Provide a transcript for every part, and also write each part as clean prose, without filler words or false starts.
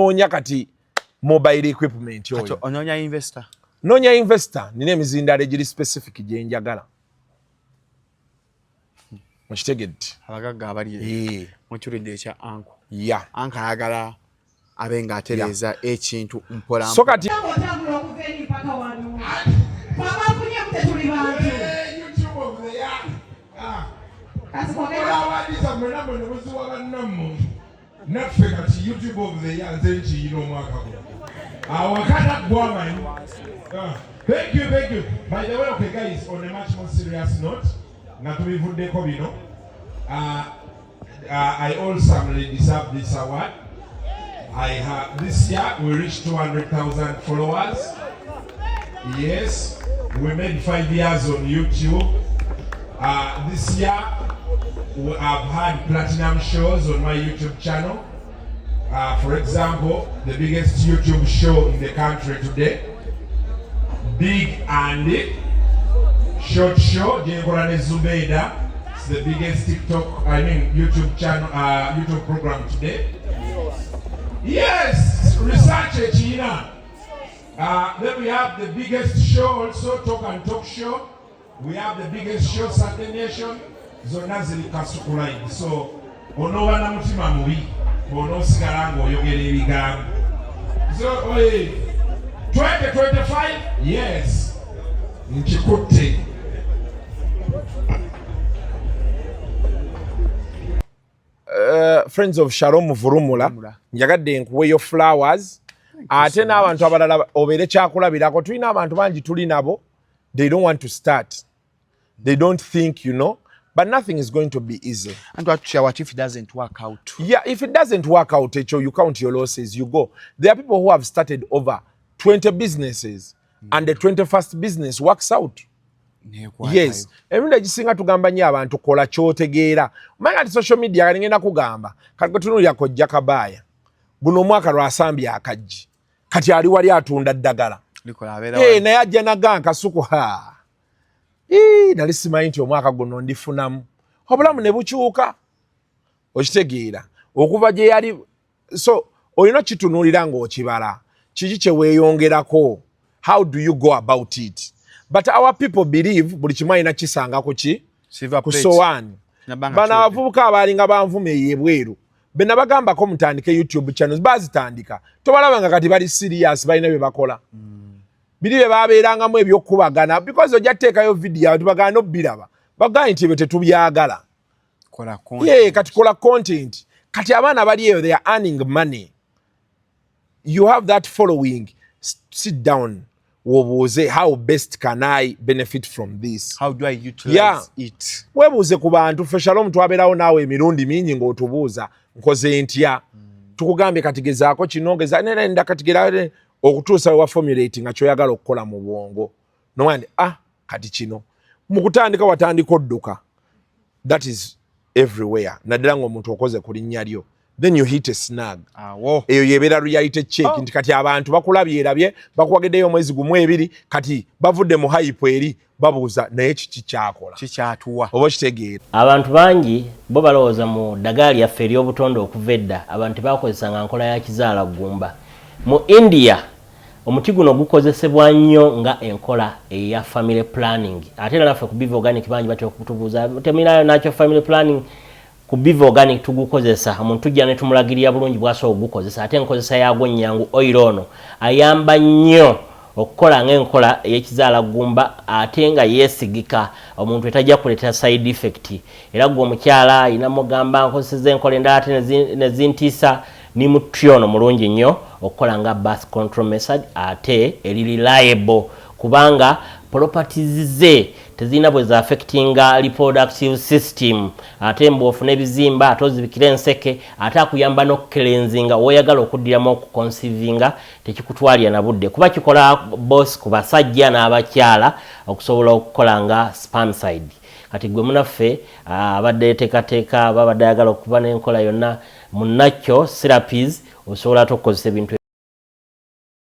Noonya kati mobile equipment oyo. Onoonya investor. Noonya investor, nina emizindaalo egiri specific gye njagala. Mukitegedde? Abagagga abali mukiridde ekya uncle. Ya. Uncle ayagala abe ng'atereeza ekintu mpola. So kati otambula okuva eri mpaka wano abafunyemu tetuli bantu awards zammwe nammwe ne muziwa bannammwe. Naffe kati YouTube of the Year nze nkiyina omwaka guno awaka naggwa amanyi. Ah, thank you, thank you. By the way, okay guys, on a much more serious note, nga tubivuddeko bino, I also deserve this award. I have, this year we reached 200,000 followers. Yes, we made 5 years on YouTube. This year we have had platinum shows on my YouTube channel. For example, the biggest YouTube show in the country today, Big Andy Short Show, gyenkola ne Zubeida. It's the biggest TikTok, I mean YouTube channel, YouTube program today. Yes, research ekiyina. Then we have the biggest show also, Talk and Talk Show. We have the biggest show, Sunday Nation. Zonna ziri Kasuku Live. So, onooba na mutima mubi bw'onoosigala ng'oyogera ebigambo. So, oye, 2025, yes, nkikutte. Friends of Shalom Vurumula, njagadde nkuweyo flowers, ate n'abantu abalala obeere kyakulabirako. Tulina abantu bangi tuli nabo, they don't want to start, they don't think, but nothing is going to be easy. And what if it doesn't work out? Yeah, if it doesn't work out, ekyo you count your losses, you go. There are people who have started over 20 businesses and the 21st business works out. Yes, emirundi egisinga tugamba nnyo abantu, kola kyotegeera. Omanya kati social media, kati ngenda kugamba kati gwetunuulira Kojja Kabaaya, guno omwaka lwasambye akaggi, kati ali wali atunda ddagala. Hey, naye ajja naga nkasuku ha, nali simanyi nti omwaka guno ndifunamu obulamu ne bukyuka. Okitegeera okuva gye yali? So olina okitunuulira ng'okibala kiki kye weeyongerako, how do you go about it? But our people believe buli kimu alina kisanga ku ki, ku sowaani. Bano abavubuka abaalinga banvuma eyo ebweru, be nabagambako mutandike YouTube channels, bazitandika, tobalaba nga kati bali serious, balina bye bakola. Biri bye babeerangamu ebyokubagana, because ojja kuteekayo vidiyo abantu bagana obbiraba, bagambye nti ebyo tetubyagala. Ye kati kola content. Kati abaana bali eyo, they are earning money. You have that following, sit down wobuuze, how best can I benefit from this? How do I utilize it? Weebuuze ku bantu. Ffe Shalom twabeerawo naawe emirundi mingi ng'otubuuza, nkoze ntya? Tukugambye kati gezaako kino, geza nenda kati gera okutuusa wewa formulate nga kyoyagala okukola mu bwongo nomanya nti ah, kati kino. Mu kutandika watandika odduka, that is everywhere, naddala ng'omuntu okoze ku linnya lyo, then you hit a snag. Eyo yebeera reality check nti kati abantu bakulabye erabye, bakuwageddeyo omwezi gumu, ebiri, kati bavudde mu hype eri babuuza naye kiki kyakola? Kikyatuwa. Oba okitegeera? Abantu bangi bo balowooza mu ddagala lyaffe ery'obutonde okuva edda abantu tebakozesanga nkola ya kizaala ggumba. Mu India omuti guno gukozesebwa nnyo nga enkola eya family planning. Ate era naffe ku Biva Organic bangi batera okutubuuza, temulinayo nakyo family planning? Ku Biva Organic tugukozesa, omuntu tujja ne tumulagirira bulungi bwasobola okugukozesa, ate enkozesa yaagwo nnyangu. Oil ono ayamba nnyo okukola ng'enkola ey'ekizaala ggumba, ate nga yeesigika, omuntu etajja kuleetera side effect. Era gwe omukyala ayina mugamba nkozeseza enkola endala ate nezintiisa, ni muti ono mulungi nnyo okukola nga birth control method, ate eri reliable kubanga properties ze tezirina bwe zaaffectinga reproductive system. Ate mbw'ofuna ebizimba, ate ozibikira enseke, ate akuyamba n'okucleansinga woyagala okuddiramu okuconceivinga, tekikutwalira na budde kuba kikola both ku basajja n'abakyala okusobola okukola nga spermicide. Kati gwe munaffe abadde yeteekateeka, babadde ayagala okuba n'enkola yonna munakyo therapies, osobola ate okukozesa ebintu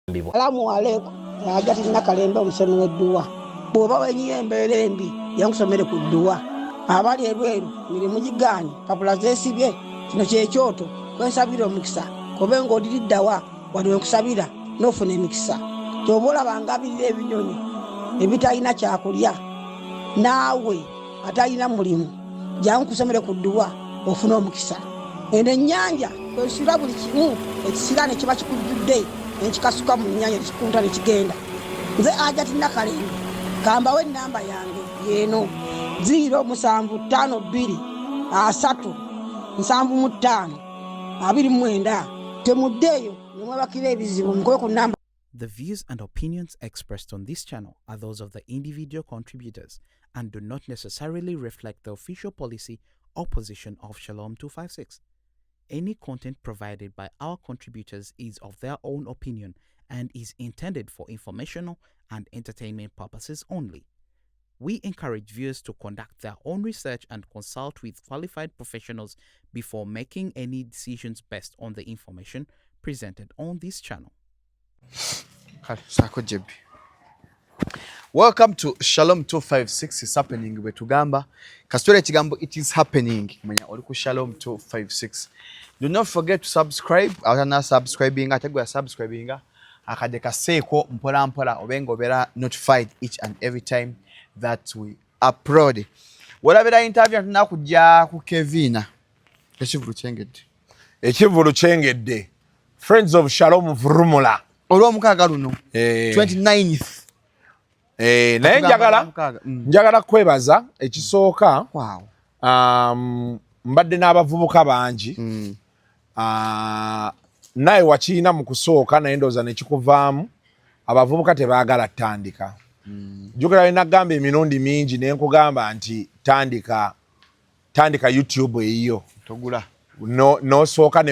mbibwa. Salamu aleikum. Ajja tulina kalembe omusomi w'edduwa. Bw'oba wenyiye embeera embi, yankusomere ku dduwa. Abali ebweru mirimu gigaanye, papula zeesibye, kino kyekyoto kwensabira omukisa. Kobe ng'oliriddawa wano wenkusabira n'ofuna emikisa. Kyoba olaba ngabirira ebinyonyi ebitalina kyakulya, naawe atalina mulimu jangu kusomere ku dduwa ofune omukisa. Eno ennyanja kwesula buli kimu ekisiraane kiba kikujjudde nenkikasuka mu nnyanja nekikunta nekigenda. Nze Hajati Nakalembe, kambawe ennamba yange yeeno 0752 3 75 29. Temuddeeyo nemwebakira ebizibu, mukube ku namba. The views and opinions expressed on this channel are those of the individual contributors and do not necessarily reflect the official policy or position of Shalom 256. Any content provided by our contributors is of their own opinion and is intended for informational and entertainment purposes only. We encourage viewers to conduct their own research and consult with qualified professionals before making any decisions based on the information presented on this channel. Kale saako jebbi. Welcome to Shalom 256. Is happening. Bwe tugamba kasitole ekigambo "it is happening", manya oli ku Shalom 256. Do not forget to subscribe. Abatana subscribing, ate gwe subscribinga akadde kaseeko mpola mpola obe nga obeera notified each and every time that we upload. Wolabira interview tunakujja ku Kevina. Ekivulu kyengedde. Ekivulu kyengedde, Friends of Shalom Vurumula. Olwomukaaga luno. 29th. Naye njagala njagala kwebaza ekisooka. Mbadde n'abavubuka bangi. Naye wakiina mu kusooka, naye ndowooza nekikuvaamu, abavubuka tebaagala ttandika. Jjukira nagamba emirundi mingi ne nkugamba nti tandika, tandika YouTube eyiyo. Togula. Nosooka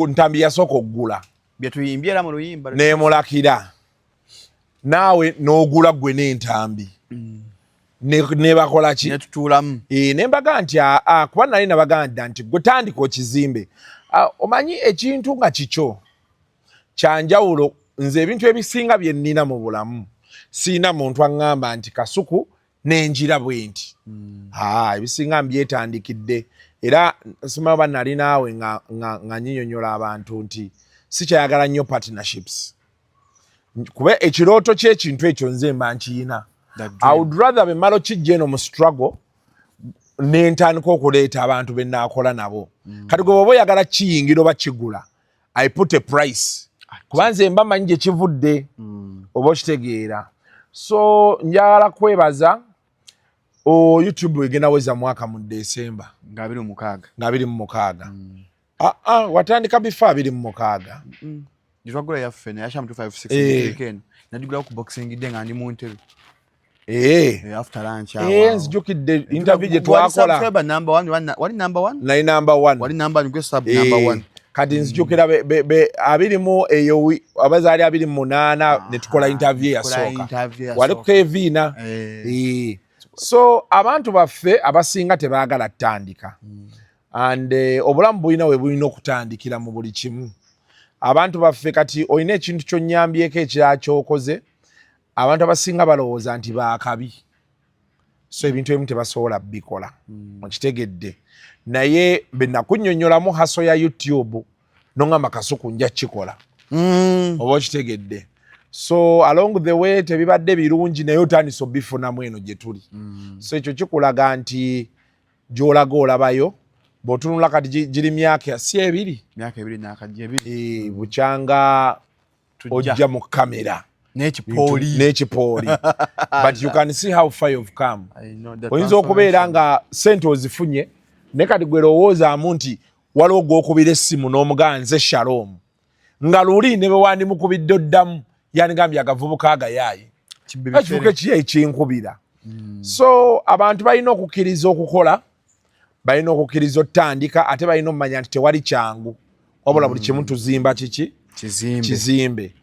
ntambi yasooka okugula. Byetuyimbye era mu luyimba. Nemulakira naawe n'ogula gwe n'entambi. Nebakola ki? Netutuulamu. E, nembaga nti aa, kuba nali nabagamba nti gwe tandika okizimbe. Omanyi ekintu nga kikyo kyanjawulo. Nze ebintu ebisinga bye nnina mu bulamu, siina muntu aŋŋamba nti Kasuku nenjira bwe nti. Ebisinga mbyetandikidde. Era simanyi oba nali naawe nga nyinyonnyola abantu nti sikyayagala nnyo partnerships, kuba ekirooto ky'ekintu ekyo nze mba nkiyina. I would rather bwe mmala okijja eno mu struggle nentandika okuleeta abantu be naakola nabo. Kati gwe bw'oba oyagala kiyingira oba kigula, I put a price, kuba nze mba manyi gye kivudde. Oba okitegeera? So njagala kwebaza o YouTube egenda weza mwaka mu December. Nga 26. Nga 26. Ah, watandika before 26. Gye twagula yaffe naye Shalom 256. Weekend nagigulako ku Boxing Day nga ndi mu ntebe. After lunch awo. Nzijukidde interview gye twakola. Subscriber number one, wali number one? Nali number one. Wali number one, gwe sub number one. Kati nzijukira abiri mu eyo abazaali 28 ne tukola interview tukola eyasooka. Interview Wali eyasooka. ku Keviina. So abantu baffe abasinga tebaagala ttandika and obulamu bulina we bulina okutandikira mu buli kimu. Abantu baffe kati olina ekintu kyonnyambyeko ekirala kyokoze. Abantu abasinga balowooza nti baakabi, so ebintu ebimu tebasobola bikola. Okitegedde? Naye bwe nakunnyonnyolamu hustle ya YouTube, noŋŋamba, "Kasuku, nja kikola." Oba okitegedde? So along the way tebibadde birungi, naye otandise obifunamu eno gye tuli. So ekyo kikulaga nti gy'olaga olabayo. Bw'otunula kati giri myaka si 2? Myaka 2 n'akajja 2. Eh, bukyanga Tujja. ojja mu kamera n'ekipooli. N'ekipooli, but you can see how far you've come. I know the Oyinza okubeera transformation. nga sente ozifunye, naye kati gwe lowoozaamu nti waliwo gw'okubira essimu n'omugamba, "Nze Shalom," nga luli ne bwe wandimukubidde oddamu yandigambye, "Agavubuka agayaayi." Kibbe. Ekivubuka bifere. ekiyo ekinkubira. So abantu balina okukkiriza okukola, balina okukkiriza otandika, ate balina omumanya nti tewali kyangu, wabula buli kimu tuzimba kiki? Kizimbe. Kizimbe.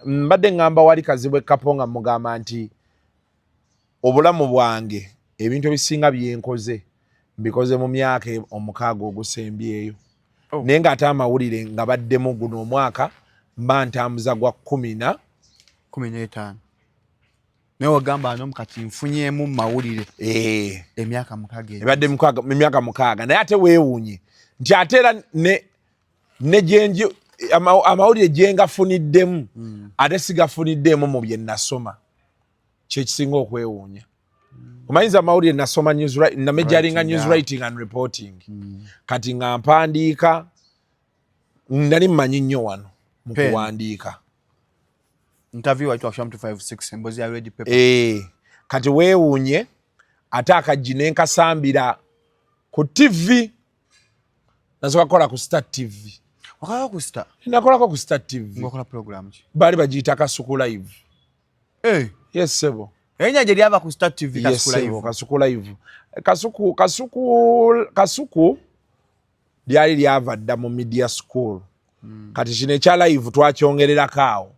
Mbadde ŋŋamba wali Kazibwe Kapo nga mugamba nti obulamu bwange, ebintu ebisinga byenkoze mbikoze mu myaka 6 ogusembyeyo. Naye ng'ate amawulire nga baddemu guno omwaka mba ntambuza gwa kumi na 15, naye wagamba ano kati nfunyeemu mu mawulire emyaka 6. Ebadde emyaka 6, naye ate weewuunye nti ate era ne Ne gyenji amawulire gyengafuniddemu, ate sigafuniddemu mu bye nasoma. Kyekisinga okwewuunya, omanyiza amawulire nasoma namajoringa news writing and reporting. Kati nga mpandiika, nali mmanyi nnyo wano mu kuwandiika. Kati weewuunye ate akaggi nenkasambira ku TV. Nasooka kukola ku Star TV. Nakolako ku Star TV, baali bagiyita Kasuku Live. Yes sebo. Erinnya gye lyava ku Star TV? Kasuku Live. Kasuku Live. Kasuku, Kasuku, Kasuku lyali lyava dda mu media school. Kati kino ekya live twakyongererako awo.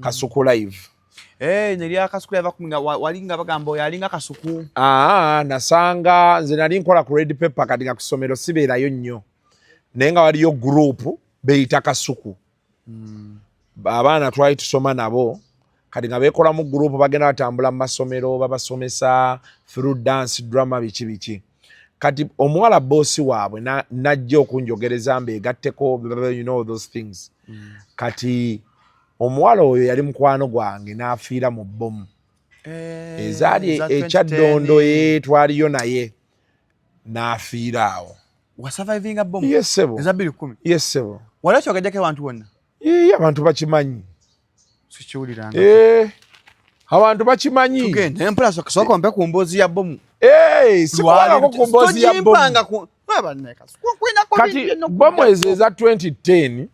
Kasuku Live. Hey, nerya Kasuku yava wali nga bagamba oyo alinga Kasuku. Aa, nasanga nze nali nkola ku Red Pepper. Kati nga ku ssomero sibeerayo nnyo, naye nga waliyo group beyita Kasuku. Abaana twali tusoma nabo, kati nga beekolamu group, bagenda batambula mu masomero, babasomesa through dance, drama, biki biki. Kati omuwala boss waabwe najja okunjogereza mbeegatteko, you know those things. Kati omuwala oyo yali mukwano gwange, n'afiira mu bbomu ezaali ekyaddondo ye twaliyo naye, n'afiira awo. Yes sebo. Yes sebo. Wali okyogedeko abantu bonna? Ii, abantu bakimanyi. Sikiwuliranga. Abantu bakimanyi. Tugende mpola, sooka ompe ku mboozi ya bbomu. Sikuwalako ku mboozi ya bbomu. Kati bbomu ezo eza 2010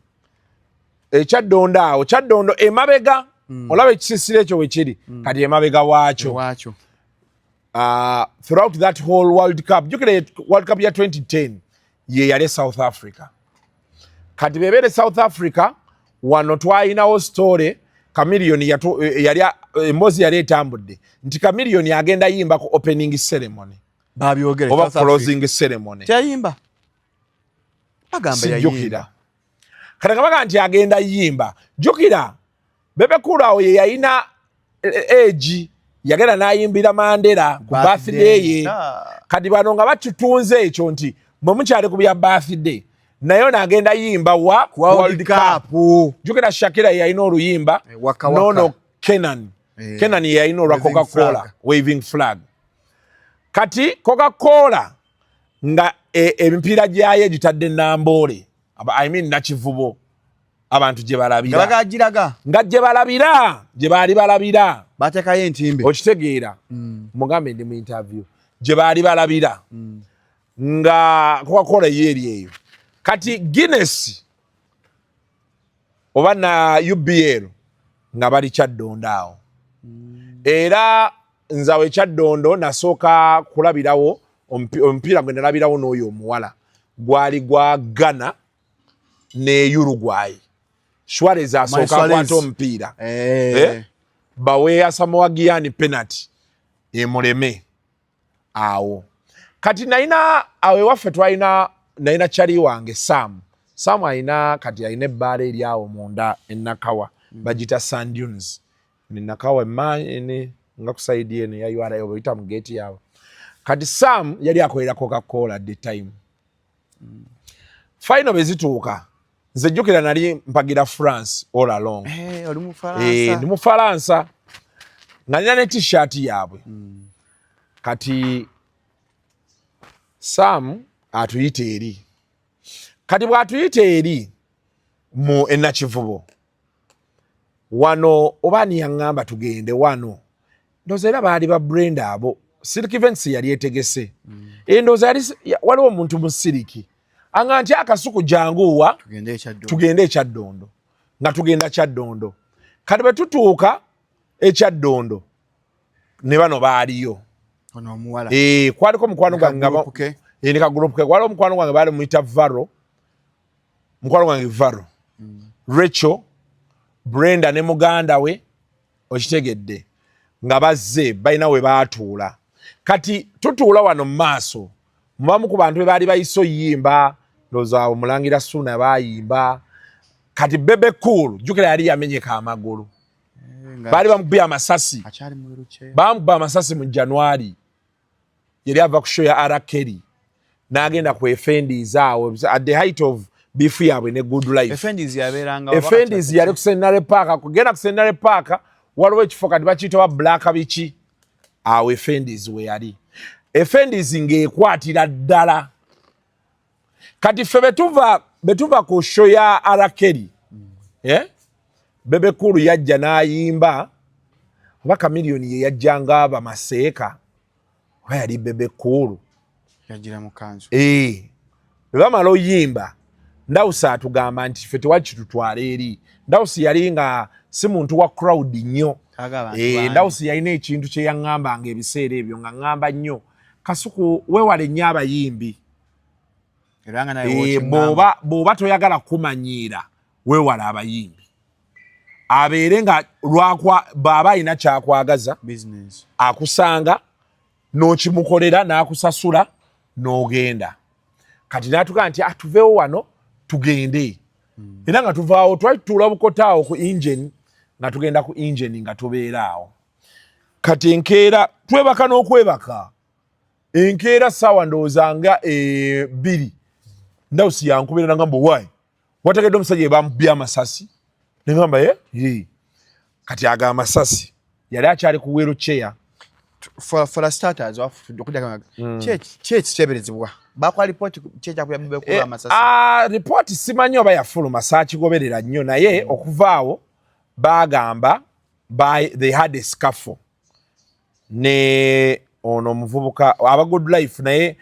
ekyaddondo awo, Kyaddondo emabega, olaba ekisisiro ekyo wekiri, kati emabega waakyo. Throughout that whole World Cup, jukira World Cup ya 2010 ye yali South Africa. Kati bebeere South Africa wano twalinawo story, Chameleone yali emboozi yali etambudde nti Chameleone agenda yimba ku opening ceremony babyogere oba closing ceremony. Teyayimba? Sijjukira. Kati nga baga nti agenda yimba, jjukira Bebe Cool awo ye yalina egi yagenda n'ayimbira Mandela ku birthday ye. Kati bano nga bakitunze ekyo nti mwe mukyali ku bya birthday, naye ono agenda yimba wa World Cup. Jjukira Shakira ye yalina oluyimba, nono Kenan, Kenan ye yalina olwa Coca Cola, Waving Flag. Kati Coca Cola nga emipiira gyayo egitadde Namboole, I mean Nakivubo, abantu gye balabira. Nga gye balabira, gye baali balabira. Batekayo entimbe. Okitegeera? Mugambe ndi mu interview. Gye baali balabira nga Coca-Cola yo eri eyo. Kati Guinness oba na UBL nga bali Kyaddondo awo. Era nze awo ekyaddondo nasooka kulabirawo omupiira gwe nalabirawo n'oyo omuwala gwali gwa Ghana ne Uruguay. Suarez asooka akwata omupiira, eh? Bawe Asamoah Gyan penalty emuleme awo. Kati nalina awo ewaffe twalina, nalina kyali wange Sam. Sam alina, kati alina ebbaala eri awo munda enakawa, bagita Sand Dunes Nakawa ene nga ku side eno ya URA oba oyita mu geeti yaabwe. Kati Sam yali akolera Coca Cola at the time. Final bwe zituuka, nze jjukira nali mpagira France all along. Hey, oli ndi Mufalansa nga nina ne T-shirt yaabwe. Kati Sam atuyita eri, kati bw'atuyita eri mu enakivubo wano, oba ani yaŋŋamba tugende wano, ndowooza era baali ba Brenda abo, Silk Events yali etegese. Endowooza yali waliwo omuntu mu Silk aŋŋa nti akasuku janguwa tugende ekyaddondo, nga tugenda Kyaddondo. Kati bwe tutuuka ekyaddondo ne bano baaliyo. Kwaliko mukwano gwange ne ka group ke, waliwo mukwano gwange baali muyita Varo, mukwano gwange Varo, Rachel, Brenda ne muganda we, okitegedde, nga bazze balina we baatuula. Kati tutuula wano mu maaso, mubamu ku bantu be baali bayise oyimba, ndowooza awo Mulangira Suuna baayimba. Kati Bebe Cool, jjukira yali yamenyeka amagulu, baali bamukubye amasasi, bamukuba amasasi mu January. Yali ava ku show ya R Kelly n'agenda ku Efendies awo at the height of Beef yaabwe ne Good Life. Efendis yabeeranga? Efendis yali ku Centenary Park. Kugenda ku Centenary Park waliwo ekifo kati bakiyita Black biki awo, Efendis we yali. Efendis ng'ekwatira ddala. Kati ffe betuva ku show ya R. Kelly, eh? Bebe Cool yajja n'ayimba, oba Chameleone ye yajjanga bamaseeka, oba yali Bebe Cool. Yagira mu kanzu. Eh, bwe bamala oyimba, Ndawusi atugamba nti ffe tewali kitutwala eri. Ndawusi yali nga si muntu wa crowd nnyo. Eh, Ndawusi yalina ekintu kye yaŋŋambanga ebiseera ebyo, nga ŋŋamba nnyo, "Kasuku, weewale nnyo abayimbi." Eh, bw'oba toyagala kumanyiira, weewale abayimbi. Abeere nga lwakwa bw'aba alina kyakwagaza, akusanga n'okimukolera n'akusasula n'ogenda. Kati n'atugaa nti atuveewo wano tugende. Era nga tuvaawo, twali tutuula bukota awo ku Engine, nga tugenda ku Engine, nga tubeera awo. Kati enkeera twebaka n'okwebaka, enkeera saawa ndowooza nga 2, Ndawusi yankubira nagamba, "Waayi, wategedde omusajja ebamubye amasasi?" Negamba, "Ye." Kati aga amasasi yali akyali ku wheelchair. For starters, ki ekiteeberezebwa? Bakola lipooti ki ekyakuya Bebe eh, amasasi? Ah, lipooti simanyi oba yafuluma, saakigoberera nnyo, naye okuvaawo bagamba they had a scuffle ne ono omuvubuka aba Good Life, naye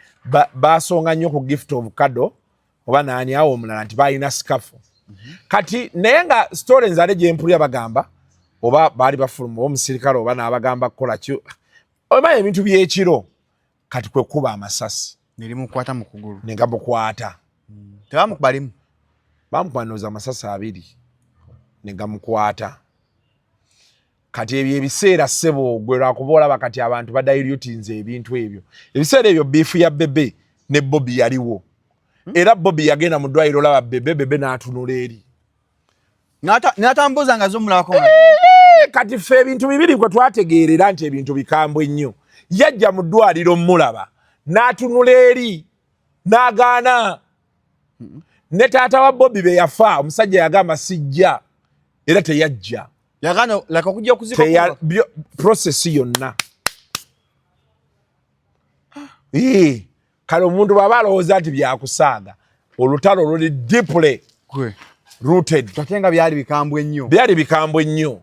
basonga nnyo ku Gift of Kado oba naani awo omulala nti balina scuffle. Kati naye nga story nzale gyempulira, bagamba oba baali bafuluma oba omusirikale oba n'abagamba kukola ki, omanyi ebintu byekiro. Kati kwe kuba amasasi. Nerimukwata mu kugulu. Negamukwata. Tebamukuba limu? Bamukuba ndowooza amasasi 2 negamukwata. Kati ebyo ebiseera, ssebo, gwe lwakuba olaba kati abantu badilutinze ebintu ebyo. Ebiseera ebyo beef ya Bebe ne Bobi yaliwo. Era Bobi yagenda mu ddwaliro olaba Bebe, Bebe n'atunula eri. N'atambuza nga zomulabako. Kati ffe ebintu bibiri kwe twategeerera nti ebintu bikambwe nnyo. Yajja mu ddwaliro mulaba n'atunula eri n'agaana. Ne taata wa Bobi be yafa, omusajja yagamba sijja, era teyajja. Yagaana like okujja okuzika? Process yonna. Kale omuntu bw'aba alowooza nti byakusaaga, olutalo luli deeply Gwe. rooted. Ate nga byali bikambwe nnyo. Byali bikambwe nnyo,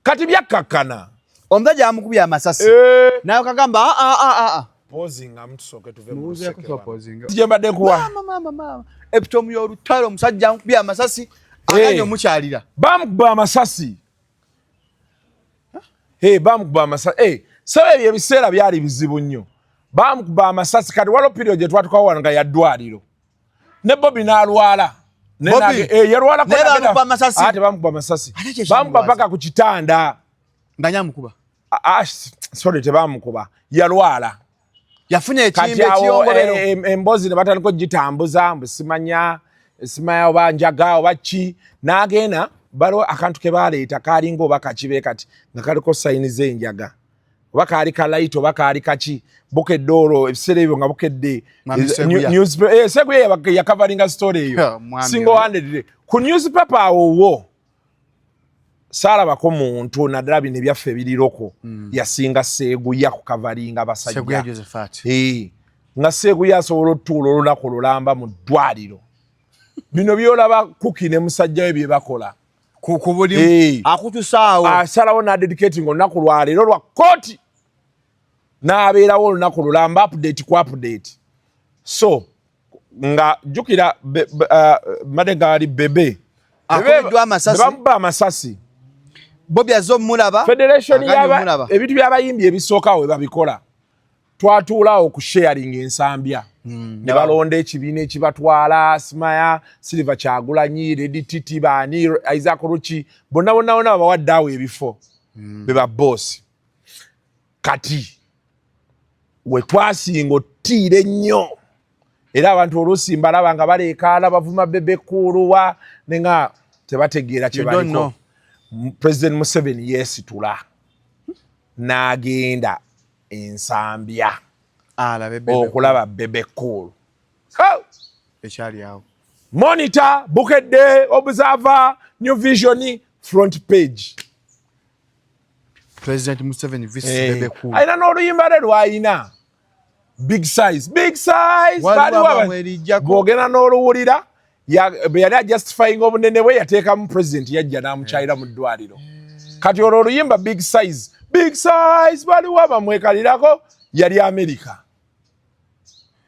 kati byakkakkana. Omusajja amukubye amasasi, naye kagamba, "Ah, ah, ah, ah." Pausinga tusooke tuve mu Mubuuzeeko. luseke wano. Pausinga. Gye mbadde nkuwa. Maama, maama, maama, epitomu y'olutalo, omusajja amukubye amasasi, aganye omukyalira. Bamukuba amasasi. Hey, bamukuba amasasi. Hey, so ebyo ebiseera byali bizibu nnyo. Bamukuba amasasi. Kati waliwo period gye twatukawo wano nga ya ddwaliro, ne Bobi n'alwala. Bobby? Eh, yalwalako. Naye bamukuba amasasi? Ate bamukuba amasasi. Ate kye Bamukuba kyamulwaza. paka ku kitanda. Nga nyamukuba? Ah, ah, sorry, tebamukuba, yalwala. Yafuna Kati ekimbe awo ekiyongobero. Emboozi ne batandika ogitambuza mbu simanya simanya oba njaga oba ki. N'agenda, baliwo akantu ke baleeta kalinga oba kakibe kati nga kaliko sign z'enjaga, oba kaali kalaiti oba kaali kaki. Bukedde olwo ebiseera ebyo nga Bukedde Mwami Seguya. Seguya yakavalinga story eyo Mwami single oyo. handed ku newspaper. Awo wo saalabako muntu, naddala bino ebyaffe ebiriroko, yasinga Seeguya kukavalinga Seguya basajja. Josephat. Eh, nga Seeguya asobola otutuula olunaku lulamba mu ddwaliro. Bino byolaba Kuki ne musajja we bye bakola. Ku buli akutusaawo. Asalawo n'adedicating olunaku lwaleero lwa kooti, n'abeerawo olunaku lulamba, update ku update. So nga jjukira mbadde nga ali Bebe. Akubiddwa amasasi. Bamuba amasasi. Bobi azze omulaba. Federation Aganye omulaba. Ebintu by'abayimbi ebisooka we babikola, twatuulaawo ku sharing Ensambya, ne balonda ekibiina ekibatwala. Simaya Silver Kyagulanyi, Lady Titi, baani, Isaac Ruchi, bonna bonna bonna babawadde awo ebifo, be baboosi. Kati we twasinga otiira ennyo, era abantu oluusi mbalaba nga baleekaana bavuma Bebe Cool wa, nenga tebategeera kye You don't baliko. know. President Museveni yeesitula n'agenda Ensambya Alabe Bebe. okulaba Bebe Cool. Ekyali awo. Monitor, Bukedde, Observer, New Vision, front page. President Museveni vs Eh, Bebe Cool. Alina n'oluyimba lwe lwayina, Big Size, Big Size. Waliwo Baliwo abamwerijjako. Bw'ogenda n'oluwulira, bwe yali ajustifying obunene bwe, yateekamu president yajja n'amukyayira mu ddwaliro. Kati olwo oluyimba Big Size, Big Size, baliwo abamwekalirako, yali America.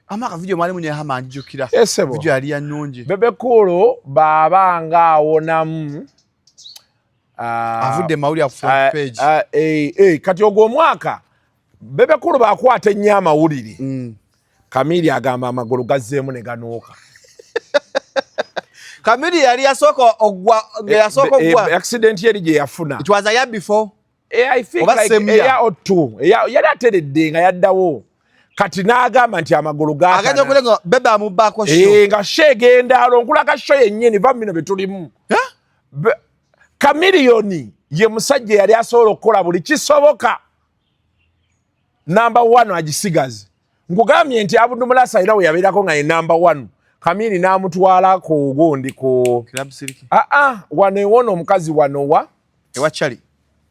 Amaka video mwalimu ne hama njukira. Esebo. Video yali ya nnungi. Bebe Cool bw'aba nga awonamu, Avudde mawulire ku front page. Kati ogwo omwaka Bebe Cool bakwata ennyo amawulire. Kamiri agamba amagulu gazzeemu ne ganuuka. Kamiri yali yasooka ogwa, nga yasooka ogwa. Accident yeri gye yafuna. It was a year before. I think Oba like same a year. year or two. Yali ateredde nga yaddawo, kati n'agamba nti amagulu Agenda gaatana. okulenga Bebe amubaako show. Nga show egenda alo nkulaga show yennyini, va bino bye tulimu. Chameleone ye musajja yali asobola okukola buli kisoboka number one agisigaze. Nkugambye nti Abdu Mulasa alina we yabeerako nga ye number one, Kamiri n'amutwala ku gundi ku Club Silk. Aa, wano ewona omukazi wano wa Ewa Charlie.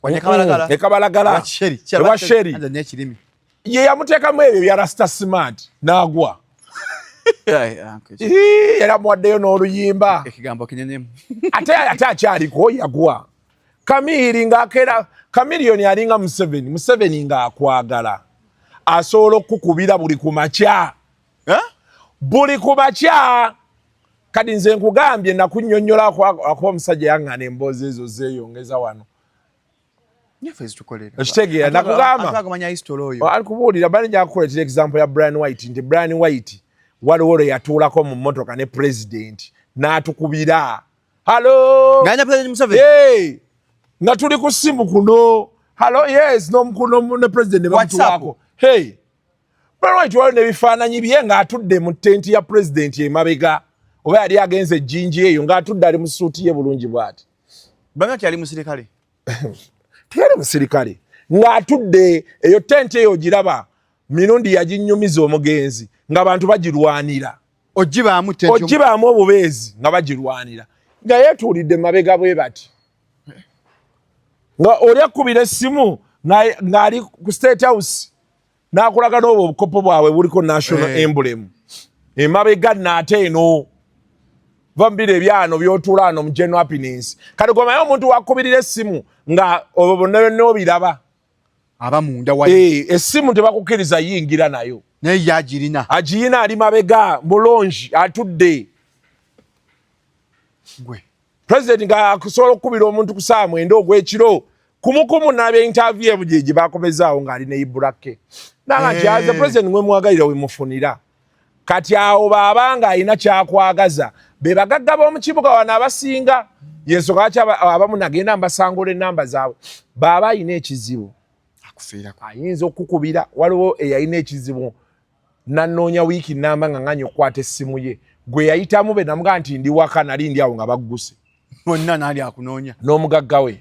Wanye Kabalagala. E Kabalagala. Ewa Sherry. Ewa Sherry. Anza n'ekirimi. Ye yamuteekamu ebyo bya Rasta Smart n'agwa. Yeah, okay. Ii, yali amuwaddeyo n'oluyimba. Ekigambo kinene. Ate akyaliko yagwa. Kamiri ng'akeera, Chameleone alinga Museveni. Museveni ng'akwagala asobola okukukubira buli ku makya. Eh? Buli ku makya. Kati nze nkugambye nakunnyonnyola akuba omusajja yaŋŋana emboozi ezo zeeyongeza wano. Nyaffe zitukolera. Okitegeera, nakugamba. Ate agamanya history oyo. Alikubuulira bali nja kukuleetera example ya Brian White, nti Brian White waliwo lwe yatuulako mu mmotoka ne president n'atukubira, "Hello." Nganya President Museveni. Hey, nga tuli ku ssimu kuno, "Hello, yes," n'omukuno ne president ne bamutuwaako. Hey, Brian White waliwo n'ebifaananyi bye ng'atudde mu tenti ya president emabega, oba yali agenze ejjinji eyo, ng'atudde ali mu suuti ye bulungi bw'ati. Banga kyali musirikale. Teyali musirikale, ng'atudde eyo tenti eyo ogiraba mirundi yaginyumiza omugenzi ng'abantu bagirwanira. Ogibaamu tenti. Ogibaamu obubeezi nga bagirwanira, nga yeetuulidde mabega bwe bati, nga oli akubira essimu ng'ali ku State House n'akulaga n'obwo obukopo bwabwe buliko national emblem emabega, naate eno va mubiro ebyano by'otuula ano mu General Happiness. Kati gomaye omuntu wakubirira essimu nga obwo bonna byonna obiraba. Aba munda wali. Essimu tebakukkiriza yingira nayo. Naye yagirina. Agiyina, ali mabega mulongi atudde. Gwe. President nga akusobola okukubira omuntu ku saa 9 ogw'ekiro kumukumu n'abya interview ebugye gye bakomezaawo ng'ali ne Iburake nanga nti aze president mwe mwagalira we mufunira. Kati awo baaba nga alina kyakwagaza be bagagga b'omu kibuga wano abasinga, yensonga lwaki abamu nagenda mbasangula enamba zaabwe. Baaba alina ekizibu Akufiirako. ayinza okukubira. Waliwo eyalina ekizibu nanoonya wiiki namba nga nganya okukwata essimu ye, gwe yayitamu be namugaa nti ndi waka, nali ndi awo nga bagguse. Bonna n'ali akunoonya. N'omugagga we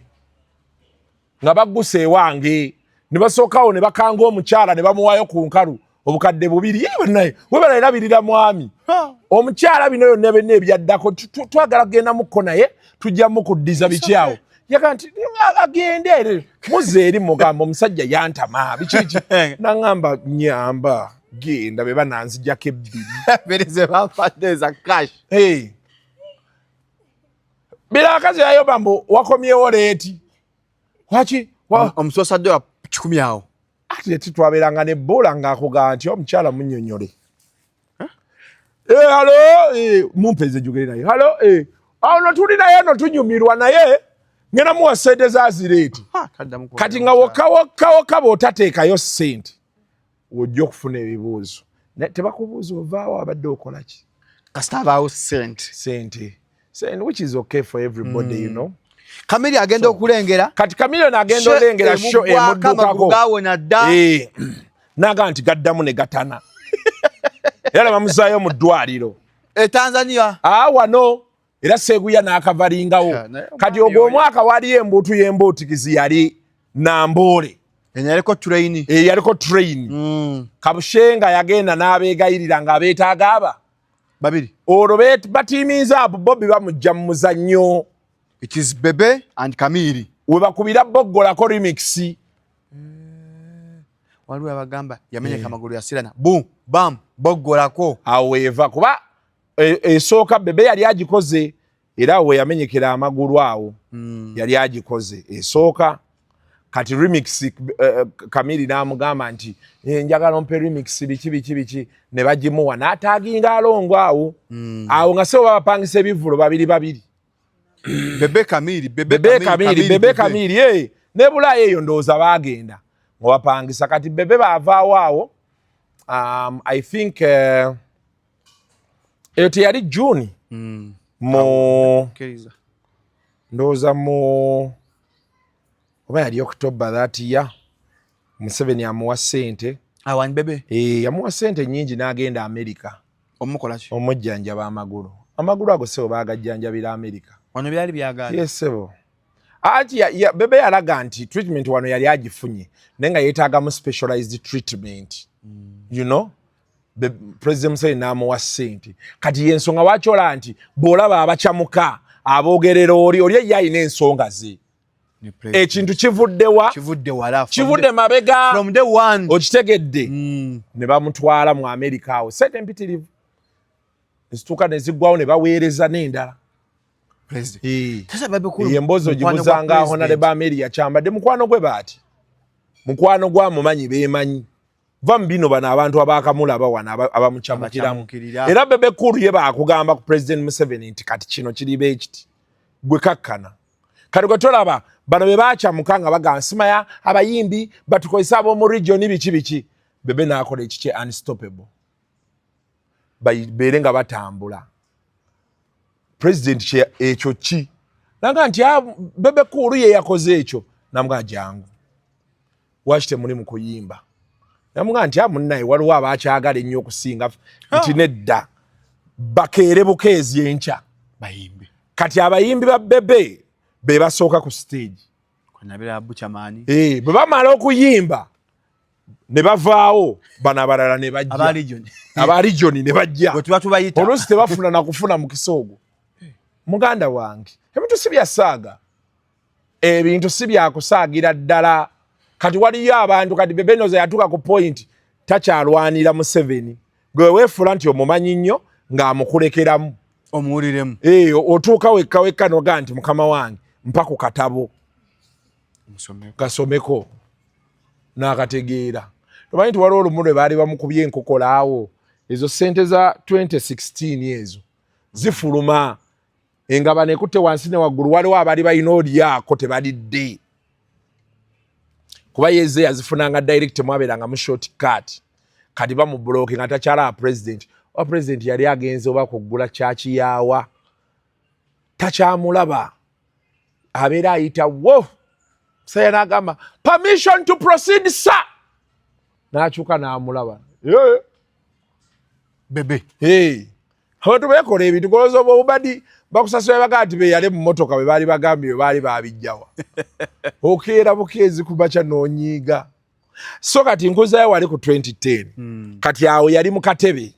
nga bagguse ewange, ne basookawo ne bakanga omukyala ne bamuwaayo ku nkalu 2000. Ye bannaye webalalabirira mwami omukyala, bino byonna byonna ebyaddako twagala kugenda mukko naye tujja mukuddiza biki awo. Yaga nti agende muze eri mugamba omusajja yantama biki biki, naŋŋamba nyamba genda be bananzijjako ebbiri. Bbiri ze bampadde eza cash. Hey. Bira abakazi yayoba mbu wakomyewo late waki. Omusosadde wa 100 awo. Ate titwabeeranga nebbula ng'akugamba nti omukyala munnyonnyole. Eh, hello, mumpeeze njogere naye. Hello, awo no tuli naye no tunyumirwa naye ngenda muwa ssente za zireeti. Ha, taddamu kwogera Kati nga mukyala. wokka wokka wokka bw'otateekayo ssente ojja okufuna ebibuuzo. Naye tebakubuuza ovaawo abadde okola ki. Kasita abaawo ssente. Ssente. Sente, which is okay for everybody. Kamiri agenda okulengera. Kati Chameleone agenda olengera show emuggwako, amagulu emuddukako. gaawona dda. Naga nti gaddamu ne gatana era ne bamuzaayo mu ddwaliro. E Tanzania. Aa, wano era Seguya n'akavalingawo. Yeah, naye Kati omwami ogwo oyo. omwaka waliyo embuutu y'embuutikizi yali Namboole. Eno yaliko train. Yaliko train. Kabushenga yagenda n'abeegayirira ng'abeetaaga aba Babiri. Olwo batiiminza apo Bobi bamujja mu muzannyo. It is Bebe and Kamiri. We bakubira Boggolako remix. Waliwo abagamba yamenyeka amagulu yasirana bu bam Boggolako. Awo weeva kuba esooka Bebe yali agikoze, era awo weyamenyekera amagulu awo. Yali agikoze esooka. Kati remix, Kamiri n'amugamba nti, "Njagala ompe remix, biki biki biki," ne bagimuwa n'ataaginga alongo awo. Awo nga sebo babapangisa ebivulo babiri babiri. Bebe Kamiri, Bebe. Bebe Kamiri, Bebe Kamiri, ne Bulaaya eyo ndowooza baagenda nga bapangisa. Kati Bebe baavaawo awo, I think eyo teyali June mu Kkiriza. Ndowooza mu oba yali October that year, Museveni amuwa ssente. Awani Bebe? Yamuwa ssente nnyingi n'agenda America. Omukola ki? Omujjanjaba amagulu. Amagulu ago sebo baagajjanjabira America. Wano byali byagaana. Yes sebo. Anti Bebe yalaga nti treatment wano yali agifunye, naye nga yeetaagamu specialized treatment. President Museveni n'amuwa ssente. Kati yensonga lwaki olaba nti bw'olaba abacamuka aboogerera oli oli ye alina ensonga ze. Ne president. Ekintu kivuddewa? Kivudde wala. Kivudde mabega. From day one. Okitegedde? Ne bamutwala mu America awo, sente mpitirivu nezituuka ne ziggwawo, ne baweereza n'endala. President. Eh. Sasa Bebe Cool, Eyo emboozi mukwano gwa ogibuzanga president. Honorable Amelia Kyambadde, mukwano gwe baati mukwano gwamumanyi beemanyi va mu bino. Bano abantu abakamulaba wano abamukyamukiramu. Abakyamukirira. Era Bebe Cool ye baakugamba ku President Museveni nti kati kino kiriba ekiti, gwe kakkana. Kati gwe tolaba bano be bakyamuka nga bagamba simaya abayimbi batukozesa ab'omu region biki biki. Bebe n'akola ekikye unstoppable, beere nga batambula. President ekyo ki nanga nti, "Ah, Bebe Cool ye yakoze ekyo." Namugaa, "Jangu, waki temuli mu kuyimba?" Namugaa nti, "Munnaye, waliwo abakyagala ennyo okusinga." Nti nedda, bakeere bukeezi enkya bayimbe. Kati abayimbi ba Bebe be basooka ku stage. Kwenabira Buchaman. Eh, bwe bamala okuyimba ne bavaawo, bano abalala ne bajja. Aba region. Aba region ne bajja. Bwe tuba tubayita. Oluusi tebafuna nakufuna mukisa ogwo. Muganda wange, ebintu si bya saaga, ebintu si byakusaagira ddala. Kati waliyo abantu, kati Bebe noza yatuuka ku point takyalwanira Museveni. Gwe weefuula nti omumanyi nnyo ng'amukulekeramu. Omuwuliremu. Eh, otuuka wekka wekka nogaa nti, "Mukama wange, mpa ku katabo." Musomeko. Kasomeko n'akategeera. Tomanyi nti waliwo olumu lwe baali bamukubye enkokola awo, ezo sente za 2016 ezo zifuluma, engabano ekutte wansi ne waggulu, waliwo abaali balina olyako tebalidde, kuba yeze yazifunanga direct, mwabeeranga mu short cut. Kati bamubuloke nga takyalaba president. Oba president yali agenze oba kuggula kyaki yaawa, takyamulaba, abeera ayita wo saya n'agamba, "Permission to proceed, sir." N'akyuka n'amulaba. Yeah. Bebe. Hey. Abantu bekola ebintu goloza oba obubadi bakusasula, bagaa nti beyale mu motoka bwe baali bagambye bwe baali babijjawa. Okeera bukeezi kumakya n'onyiiga. So kati nkuzayo wali ku 2010. Kati awo yali mu katebe.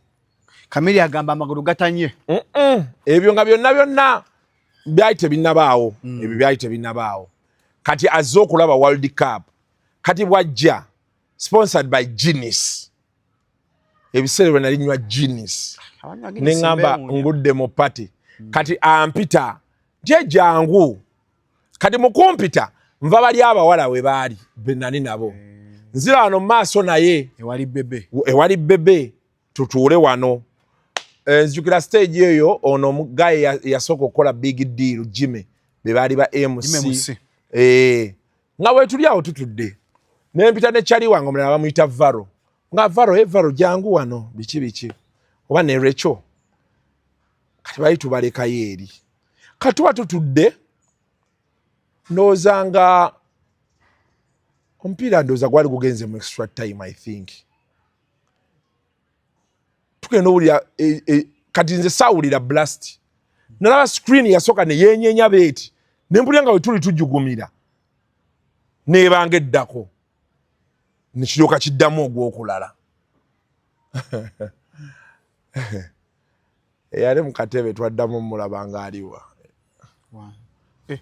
Kamiri agamba amagulu gatanye. Ebyo nga byonna byonna byali tebinnabaawo. Ebyo byali tebinnabaawo. Kati azze okulaba World Cup. Kati bwajja, sponsored by Guinness. Ebiseera bwe nali nywa Guinness, neŋŋamba ngudde mu party. Kati ampita nti, "Ejangu." Kati mukumpita nva bali abawala we baali be nali nabo, nzira wano mu maaso naye. Ewali Bebe. Ewali Bebe, tutuule wano. Nzijukira stage eyo, ono omugaye yasooka okukola big deal, Jime, be baali ba MC. Jime MC. Nga bwe tuli awo tutudde, nempita ne kyali wange omulala bamuyita Varo, nga Varo, e Varo, jangu wano, biki biki, oba ne Recho. Kati bali tubalekayo eri. Kati tuba tutudde, ndowooza nga omupiira ndowooza gwali gugenze mu extra time, I think. Tugenda owulira kati nze saawulira blast, nalaba screen yasooka ne yenyenya beeti, nempulira nga we tuli tujugumira, nebanga eddako nekiryoka kiddamu ogwokulala. Eyali mu katebe twaddamu mulaba ng'aliwa. Eh.